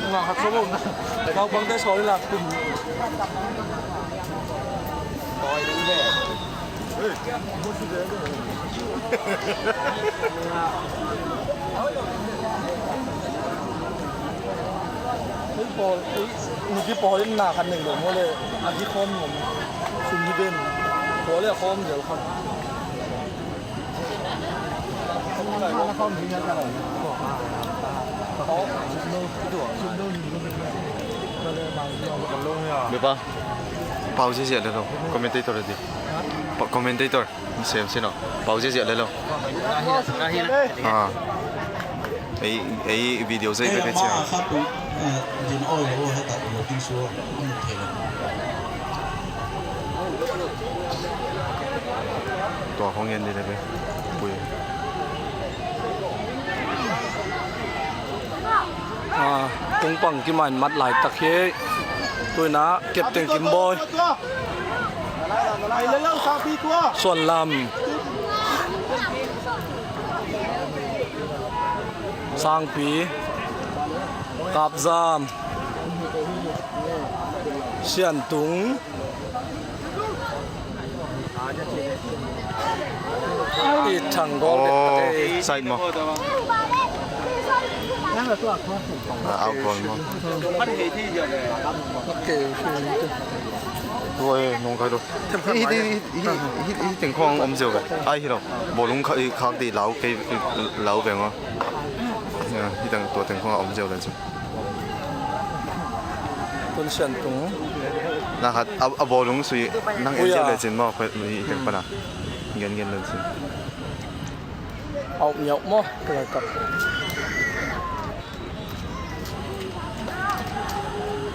Nga khat so bo na. Kau bang te so la. Ei pawl, ei, niki pawl in na khat nei lo maw le, a ki khawm ngam. Sum hi den, pawl le a khawm zel khat. Mipa, pau ziahziah le lo, commentator a di. Pa, commentator. Sem sin aw. Pau ziahziah le lo. Ah. Ei, ei video zei bek ei cia. Tua khong en di le be. Pui. Ah, kong pang kiman mat laitak hi. Tuina Captain Kimbawi. Suan Lam. Sangpi. Kapzam. Siantung. I thang gol. Oh, side maw? Ah, out goal maw? Okay, okay. Tua e, nong kai lo. Hi, hi, hi teng khong om zeu ve. Ai hi lo. Bawlung kha, i khak di lau kei, lau ve maw? Hi teng, tua teng khong om zeu le chu. Tun Siantung. Na khat a, a bawlung sui nang en zia le cin maw, khoi mi teng pana. Gen gen le cin. Au miau maw, ka lai kap.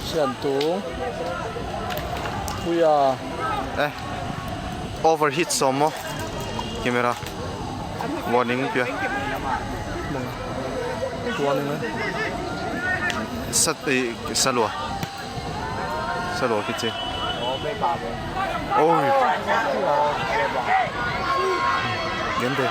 Siantung. Puya. Eh. Overheat sawm maw? Camera. Warning pia. Warning, eh? Sat, eh, salua. Salua kici. Oi. Gente.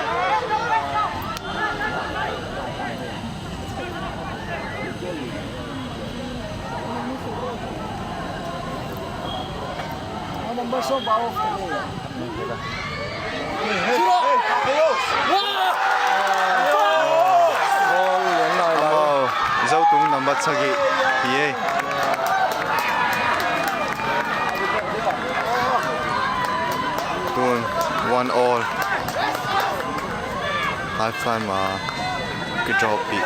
Bat sagih hi ei. Tun one all. Half time ah kidraw pih.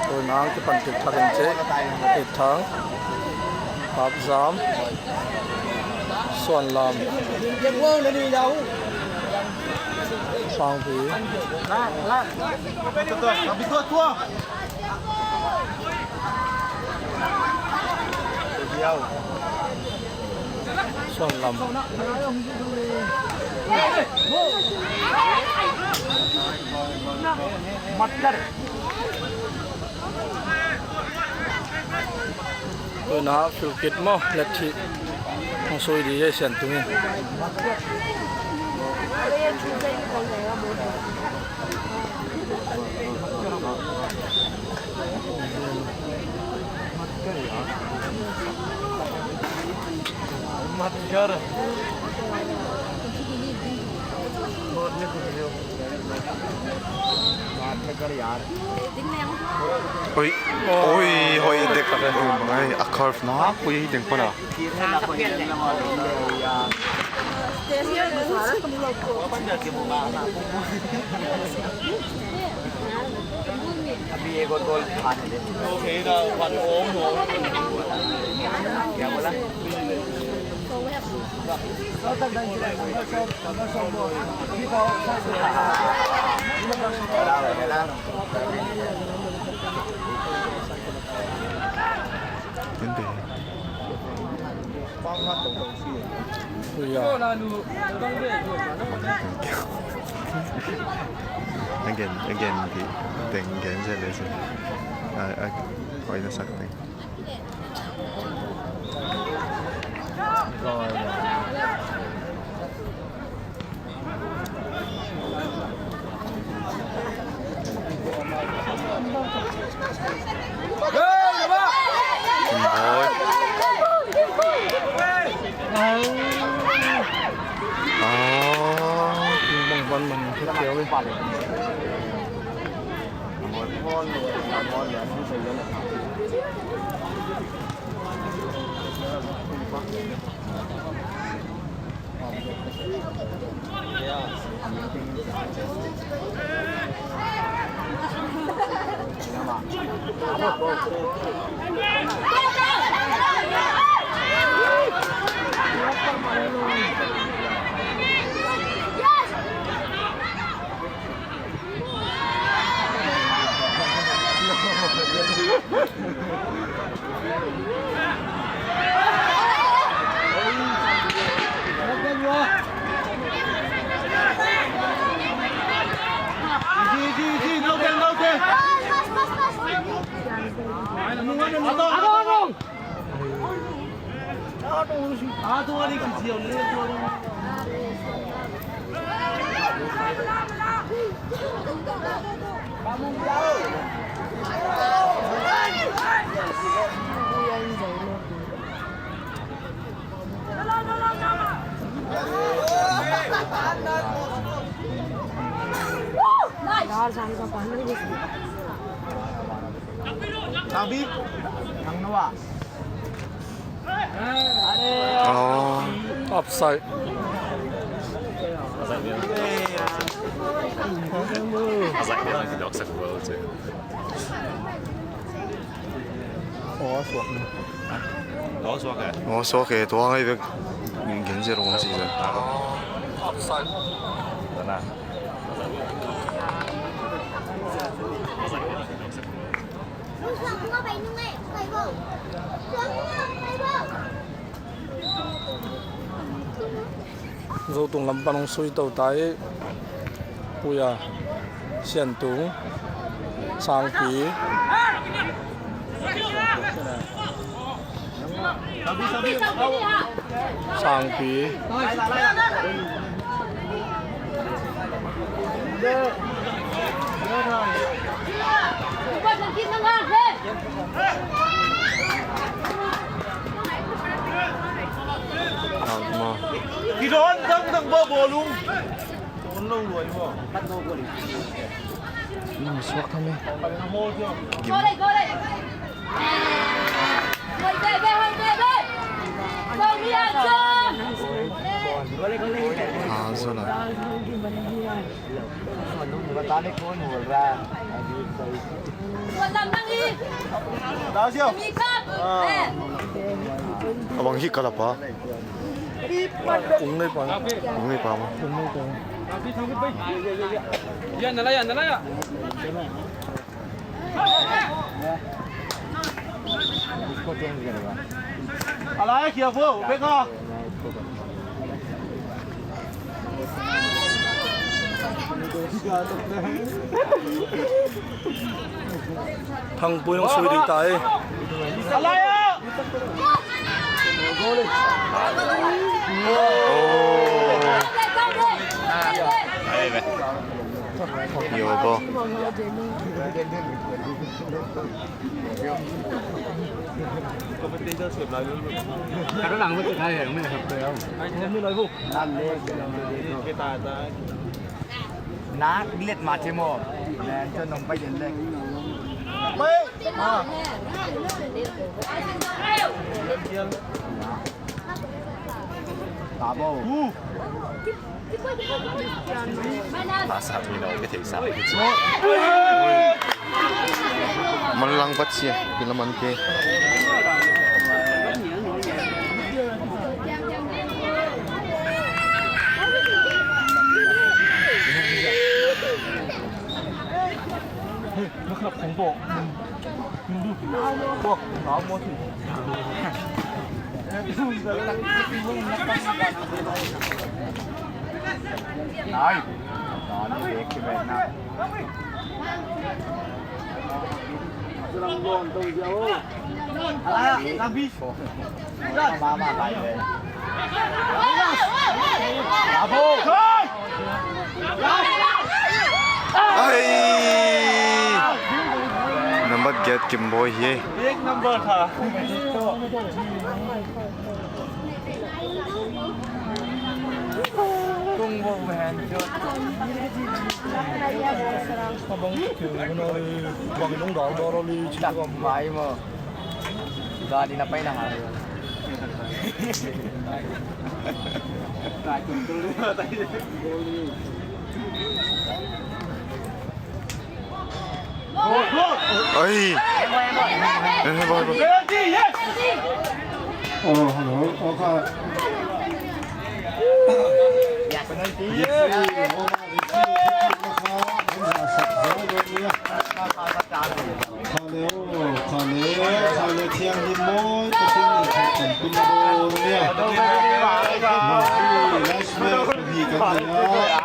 Tun hang kipan kik thak in cih. It Thang. Hap Zam. Suan Lam. Sang Pi. Suan Lam. Tun ah free kick maw, let thih. Hong sui di ei, Sian Tung in. Ui, ui, hoih dek. Ai, a curve na, ui, deng pana. Ui, ya. Again, again, di, deng, again, zia le zia. A, a, hoih na sak deng. Tabi, ang nawa. Oh. Offside. Oh, suak ni. Oh, suak e. Oh, suak e. Tua ngai bek. Gen zero si. Offside. Zotung lam pan hong sui to ta hi. Puya, Siantung, Sangpi. Sangpi. Kidon dang dang Ba bawlung. Tun lo luai maw. Suak tham e. Gim. Hal zaw lai. A bang hi ka lapa. Kung nei pa. Kung nei pa ma. Kung nei pa. Ya, nalaya, nalaya. Alai, careful, back off. Thangpui nong sui ding ta e. Alai ah. Yo bo. Nak let ma che mo. Nen cho nong pai den le. Pai. Tabo. Masa pinaw ka thei sa. Manlang pat siya, pinaman ke. Ai! Nambat get Kimboy hi. Big number tha. Tung bo hen. Abang keu na bang nong dal dal li chi. Mai mo. Gari na pai na ha. Ai. Eh, boy, boy. Oh, hello. Okay. Yes. Yes. Kha le, kha le, kha le, thianghlim mawi takin i khat kan pin dawn nia. Last match hi kan nei a.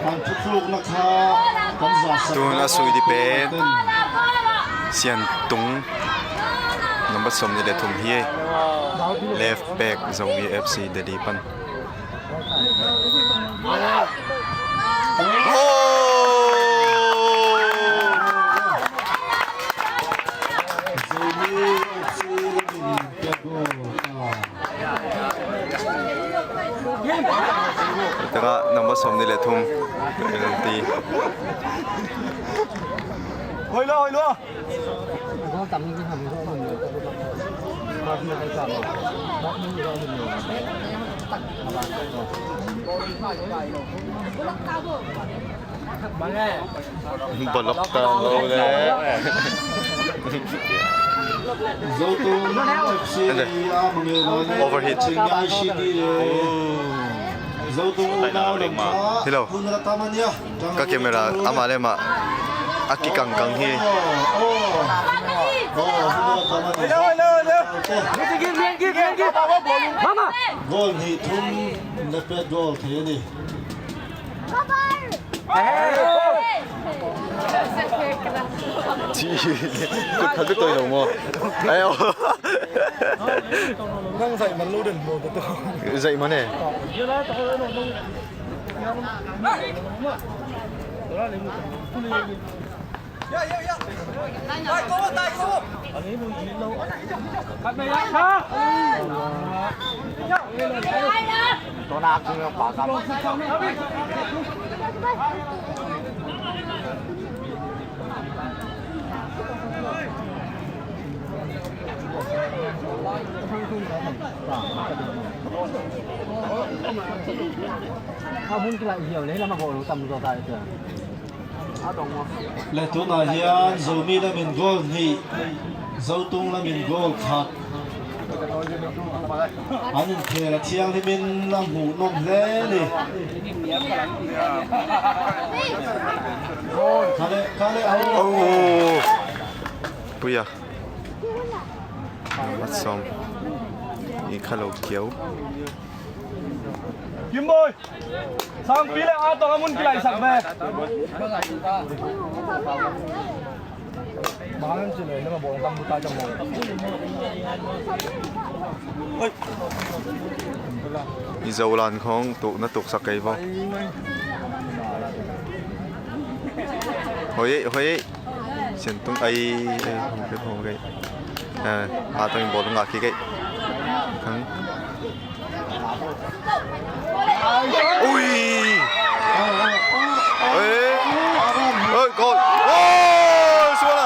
Kan thutlukna kha kan zasak. Tun a sui ding pen Sian Tung, number sawmnih le thum hi. Left back, Zomi F C Delhi pan. Taka number sawmnih le thum, penalty. Hoi lo, hoi lo. Balok ta lo le. Overheat. Hello. Ka camera amah le amah a kikangkang hi. Goal hnih thum na pet goal thei a ni. Kut khat bek tawi lo maw? Ai aw. Nang zaih man lo den maw, tua tua. Zaih man e. Le tunah hian Zomi lamin goal hnih, Zotung lamin goal khat an inkhel a, thianghlimin a hmuh nawm hle ni. Kale, kale, au. Oh. Puia. Mat sawm. I kha lo kiau. Kimboy. Sangpi le A Tong a mun kilaisak ve. Bang hang ci le, na ma bawng tam bu ta jam mo. I Zolan khong tuk na tuksak kei vo. Hoi ei, hoi ei. Siantung ai, ai, hong kei, hong kei. Eh, A Tong in bawlung ngah kik ei. Khang. Ui! Ui! Ui, goal! Oh, sual a!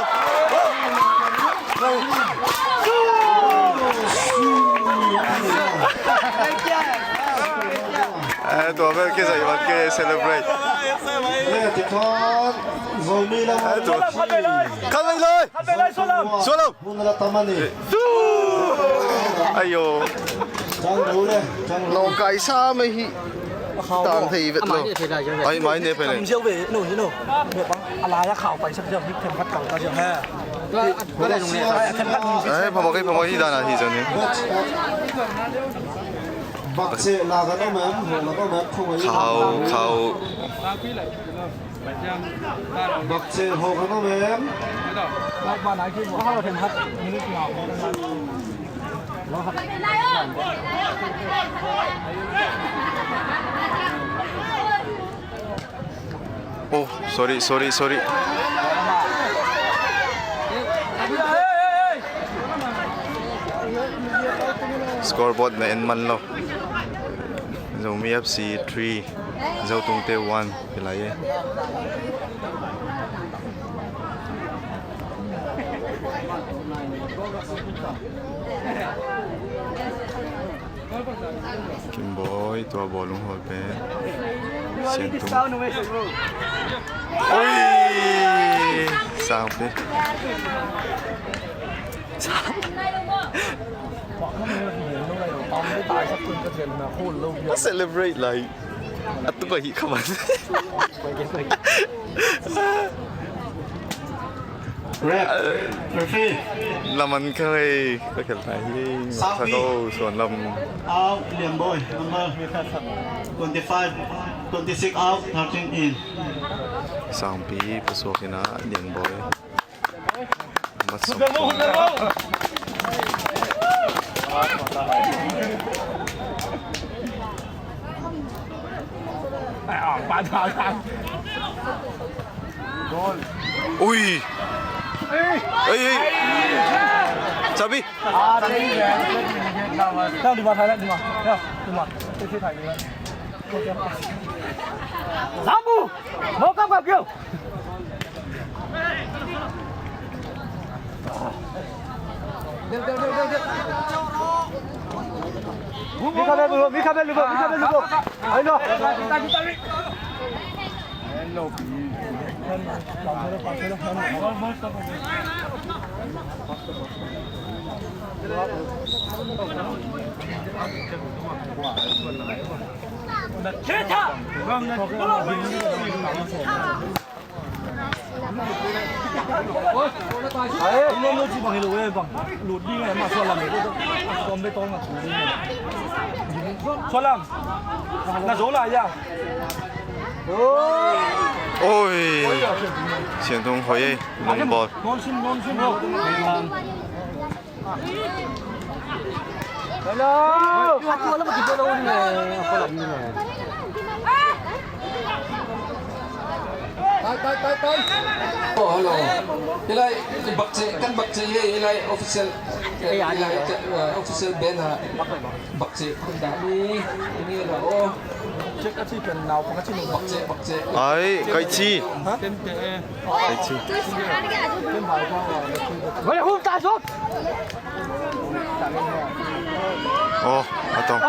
Eh, tua vel kizai vat ke celebrate. Eh, tikhan Zomi lam. Eh, tua. Khat vei lai. Khat vei lai. Khat vei lai, Sualam. Sualam. Hun la tam a ni. Ayo. Chang lo le, chang lo. Nawngkai sa mai hi. Tang thei vet lo. Ai, mai ne phe ne. Kam ziau ve, no, no. Ve bang, a lai a khau pai sak ziau, hik them khat kal ta ziau ha. Ai, phamawh kei, phamawh hi dan a hi zan ni. Bakche la ka no mem, ho la no mem, khau, khau. Bakche ho ka no mem. Oh, sorry, sorry, sorry. Scoreboard na en man lo. Zomi F C three, Zotungte one. Kilai e. Kimboy, tua bawlung hawl pen. Siantung. Ui! Sangpi. A celebrate lai. A tuk a hih kha man. Ref, referee. Laman kha hei, ka khel nai hi. Sangpi. Sa ko, Suan Lam. Out, Lian Boy, number twenty-five, twenty-six out, thirteen in. Sangpi, pasuak ina, Lian Boy. Ui. Ei, ei. Sabi. Zambu. Mau kap kap kau. Mi kha bel lu, mi kha bel lu, mi kha bel lu. Ai lo. Sualam, na zo lai a. Oi. Siantung hoi e, long ball. Hello. Oh, hello. Hi lai, bakce, kan bakce hi, hi lai official, eh, hi lai, eh, official band ha. Bakce, dah ni, ni lah, oh. Bakce, bakce. Ai, kai ci. Ha? Kai ci. Aw, a tawng.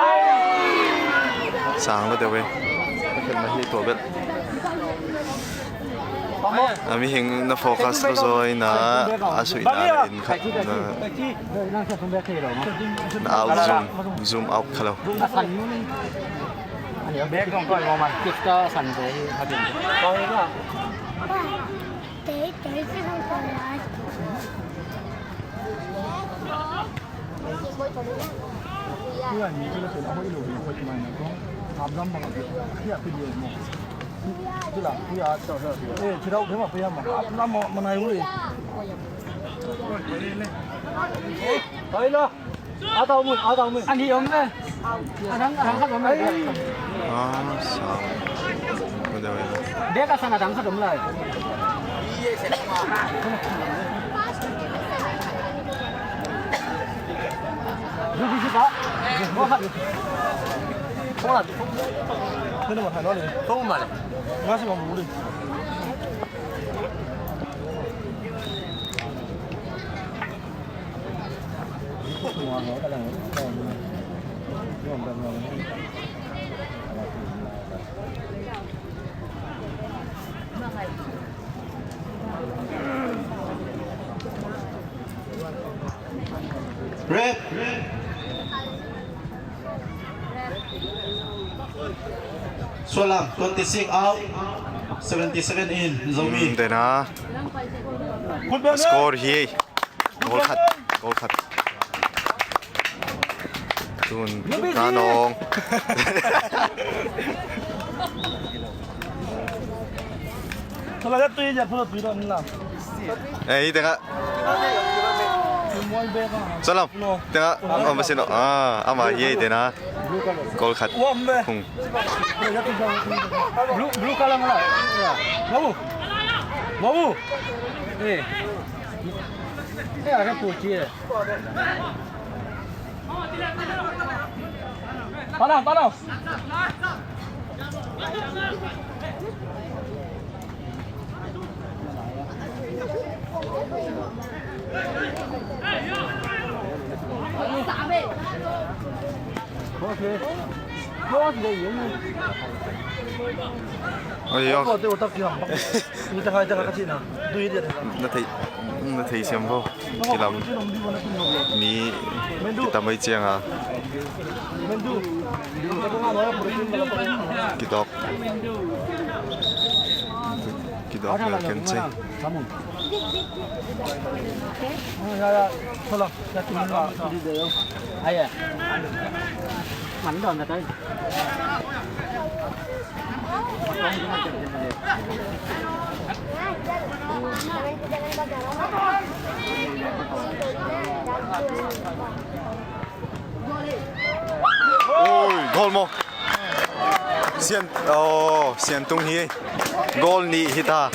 Sang lo deuh e. A khelhna hi tua bel. A mihing na focus lo zaw ina, a suihna na in khat na, na out zoom, zoom out kha lo. Oi lo. A tau mun, a tau mun. A ni om le. A dang, a dang khat om le. Ah, sa. Bek a sang a dang khat om lai. Du bi si pa. Mo khat. Mo khat. Mo khat. Red. Sualam, twenty-six out, seventy-seven in, Zomi. Hmm, tena. Score hi. Goal khat, goal khat. Tun, na nong. Eh, hi tengah. Salam. Tengah. Ama sino? Ah, ama hi tena. Goal khat. Hung. Blue, blue color mana? Mau. Mau. Eh. Eh, ada kunci eh. Panau, panau. Oi, oi. Na thei, na thei siam vo. Kilam. Mi kitam ai ciang a. Kidawk. Kidawk na ken ci. Oi, goal maw. Sian, oh, Siantung hi. Goal nih hi ta.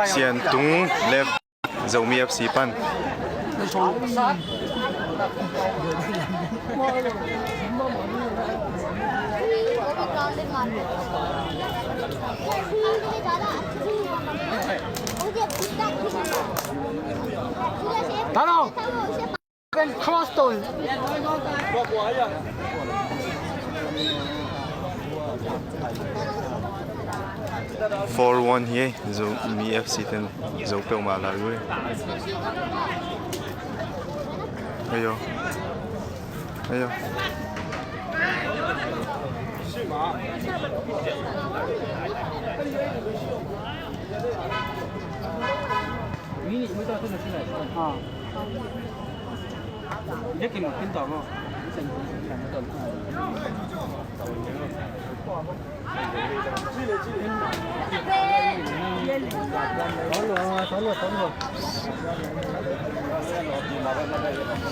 Siantung left. Zomi F C pan. Tano. Four one hi, Zomi F C ten zo peuhmah lai uh. Ayo. Ayo.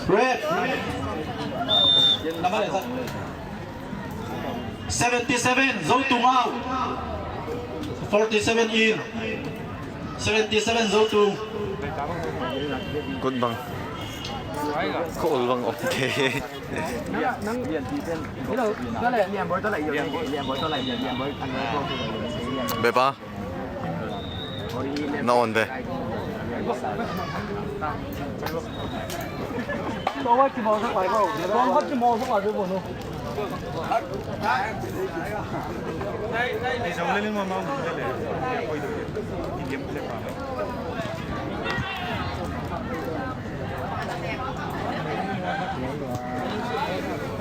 Red. Seventy seven, Zotung out. Forty seven in. Seventy seven, Zotung. Kut bang. Kul bang, okay. Hello. Bepa. Na on ve.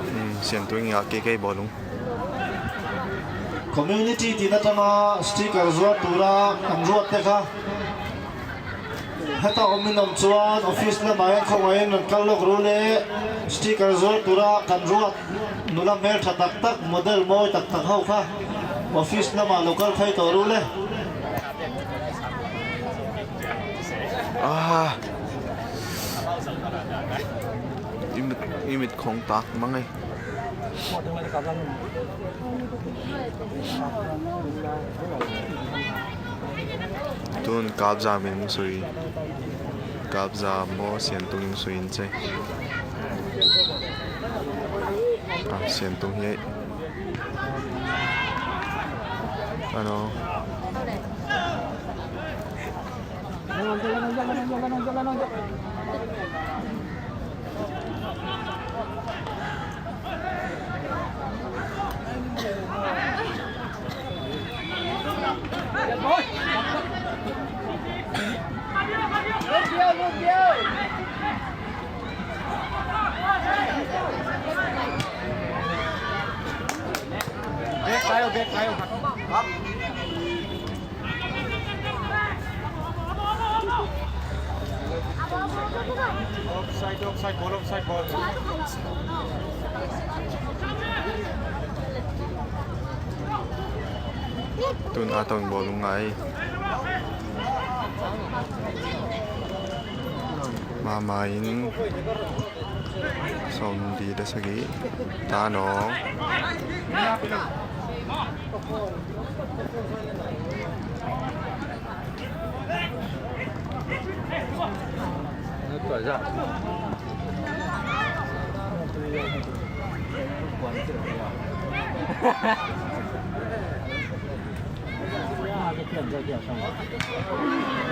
Hmm, Siantung in a kei kei bawlung. Community tina tanga sticker zuat tura an ruat te kha. Heta om in om chuan office lamah hian khawngaih in rawn kal lawk ru le, sticker zuat tura kan ruat nula hmel ṭha tak tak, model mawi tak tak ho kha office lamah lo kal phei tawh ru le. Ah. I mit, i mit khawng tak mang ei. Tun Kapzam in sui. Kapzam maw, Siantung in sui in che. Ah, Siantung hi. Ano. Offside, offside, ball, offside, ball. Tun a tawng bawlung ngai. Mama in sawmli le sagih ta nawng.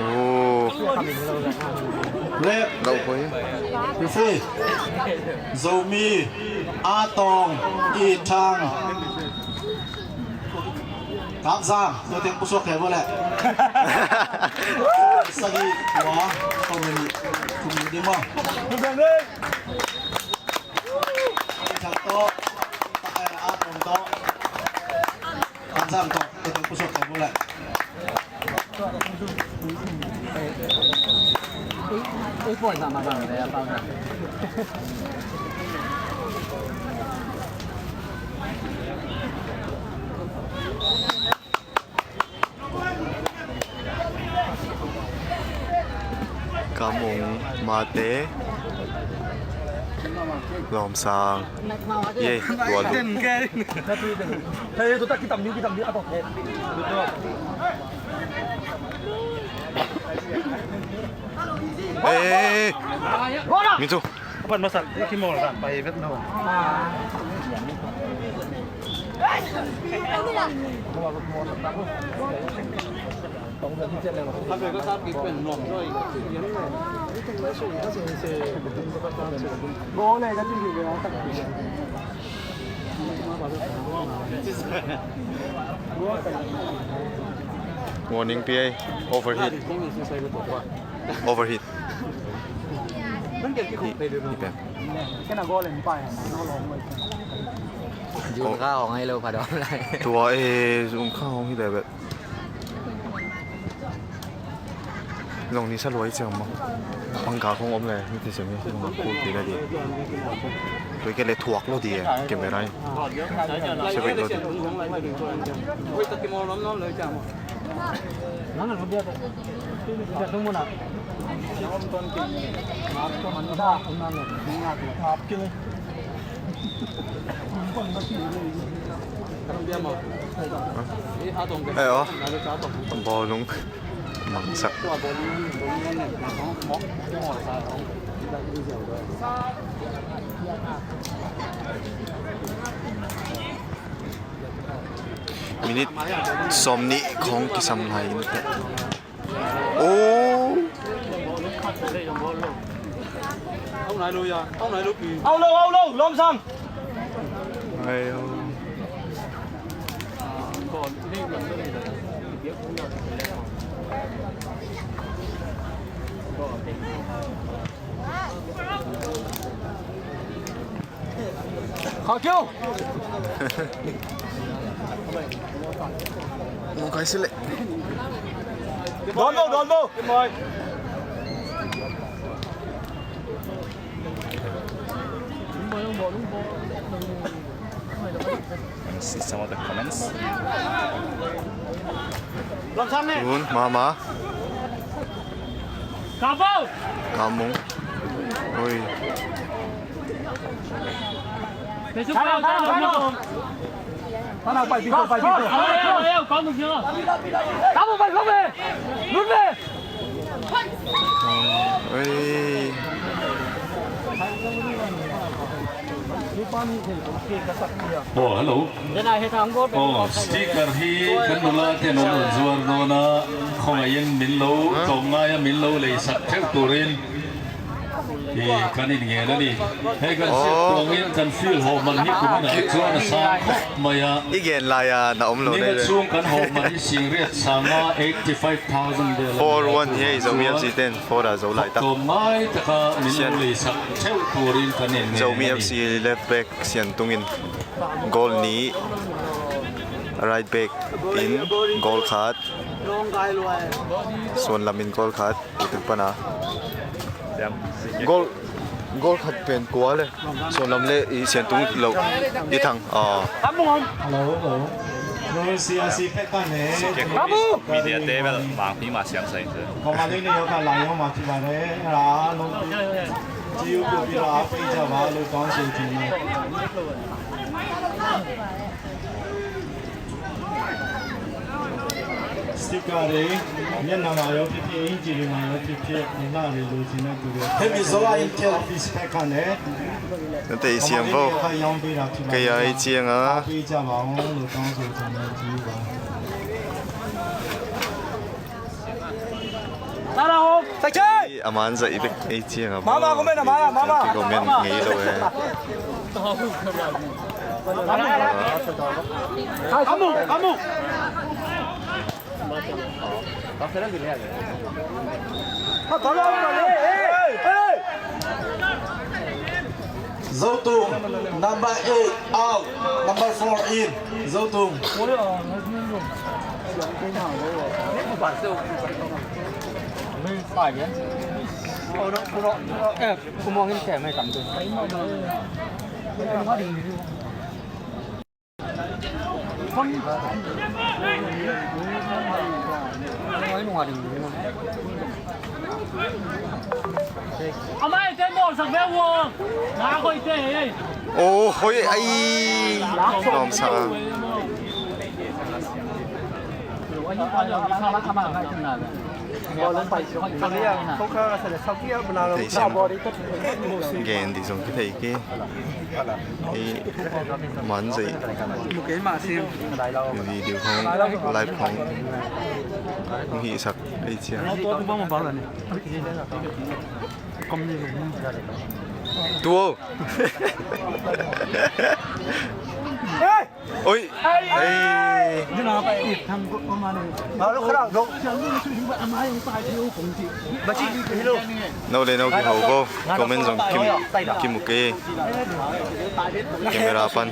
Oh. Leh. Zomi, A Tawng, I Thang. Kapzam, tu teng pusuak khe bo le. Sagih, kua, kau meni, kau meni ding maw. Thang tawh, A Tawng tawh, Kapzam tawh, tu teng pusuak khe bo le. Kamung Mate. Lawmsang. Ye, tua lu. Eh, eh, eh. Min chu. Pan masak, i kimawl dan, pai vet no. Warning, P A. Overheat. Overheat. Hi, hi pen. Zun kha hong hei lo pha dawm lai. Tua e, zun kha hong hi le bek. Zong ni sa luai chiang maw. Pangkha khong om le, mi ti siam hi, zong kul pi le di. Tui ke le thuak lo di e, camera in. Sa vei lo di. Eh, aw. Bawlung mangsak. Minute sawmnih khawng kisam lai in teh. Oh. Au lo, au lo, lawmsam. Ai, oh. Khakyo. Ung kai sile. Don bo, don bo. Let's see some of the comments. Tun, mama. Kamu. Oi. Oi. Oh, hello. Oh, sticker hi kan nula te nula zuar nona khongai in min lo, tawm ngai a min lo leisak theu turin. Hi kan in ngen a ni. Hei kan siat tawngin kan field hawh man hi kumin a chuan a sang khawp mai a. I gen lai a na om lo nei ve. Chung kan hawh man hi sing riat sanga eighty five thousand vel. Four one hi ei Zomi F C ten four a zo lai tak. Tawm ngai taka min lo leisak theu turin kan in ngen a ni. Zomi F C left back Sian Tungin goal ni, right back in goal khat, Suan Lam in goal khat. Tuk pana. Gol, gol khat pen kua le. Suan Lam le i Sian Tung lo. I Thang. Ah. Hello, hello. Media te bel mang pi ma siang sai. Kau ma le ni yo ka lai yo ma ti ba le. Ra lo. Ti u ko pi ra pe ja ba lo tong se ti. Sticker dei, Myanmar mah yo phiphia, Injili mah yo phiphia, na rei lo tina tu dei. Hemi zo a in tel office pek kan e. Nate i siam vo. Kei a i ciang a. Pi cha ba ong lo tang so tang na ti ba. Tara ho. Sakche. A man za i bek ei ciang a. Mama, comment a, mama, mama. Comment ngei lo e. Kamu, kamu. Zotung, number eight out, number four in. Zotung. Amai te mawlsak ve uang. Na koi te. Oh, hoi ai. Lawm sa. Thei siam. Gen dih zong kithei kei. I man zei. Video khong, live khong. Hong hihsak ei ciang. Tuo. Oi. Ei. No le no kiho vo. Comment zong kimu, kimu kei. Camera pan.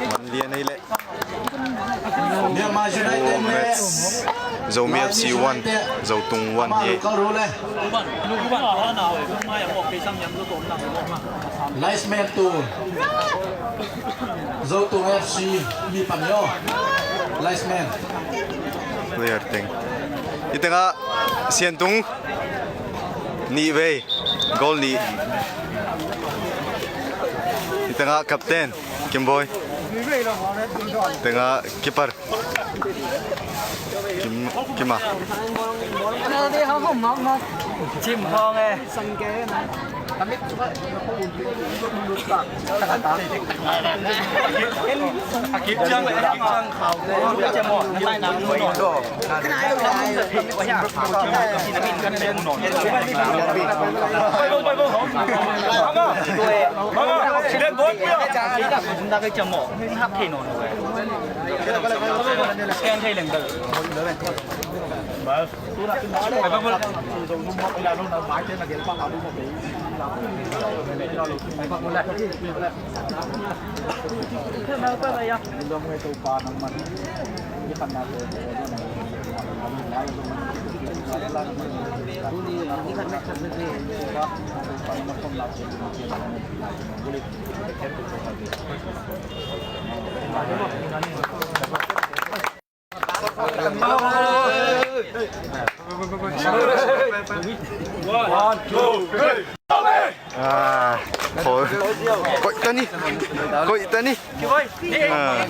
Man lian ei leh. Myanmar United le Zomi F C one, Zotung one hi. Linesman two. Zotung F C mi pan yo. Linesman. Player teng. Hih tengah Siantung nih vei, goal nih. Hih tengah captain Kimboy. Hih tengah keeper Kim, Kima. Chim hong e. Ah, koih ta ni. Koih ta ni. Ah.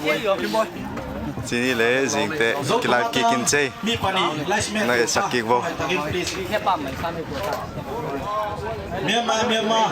Cini le zingte kilai kikin cei. Na esak kik bo. Myanmar, Myanmar.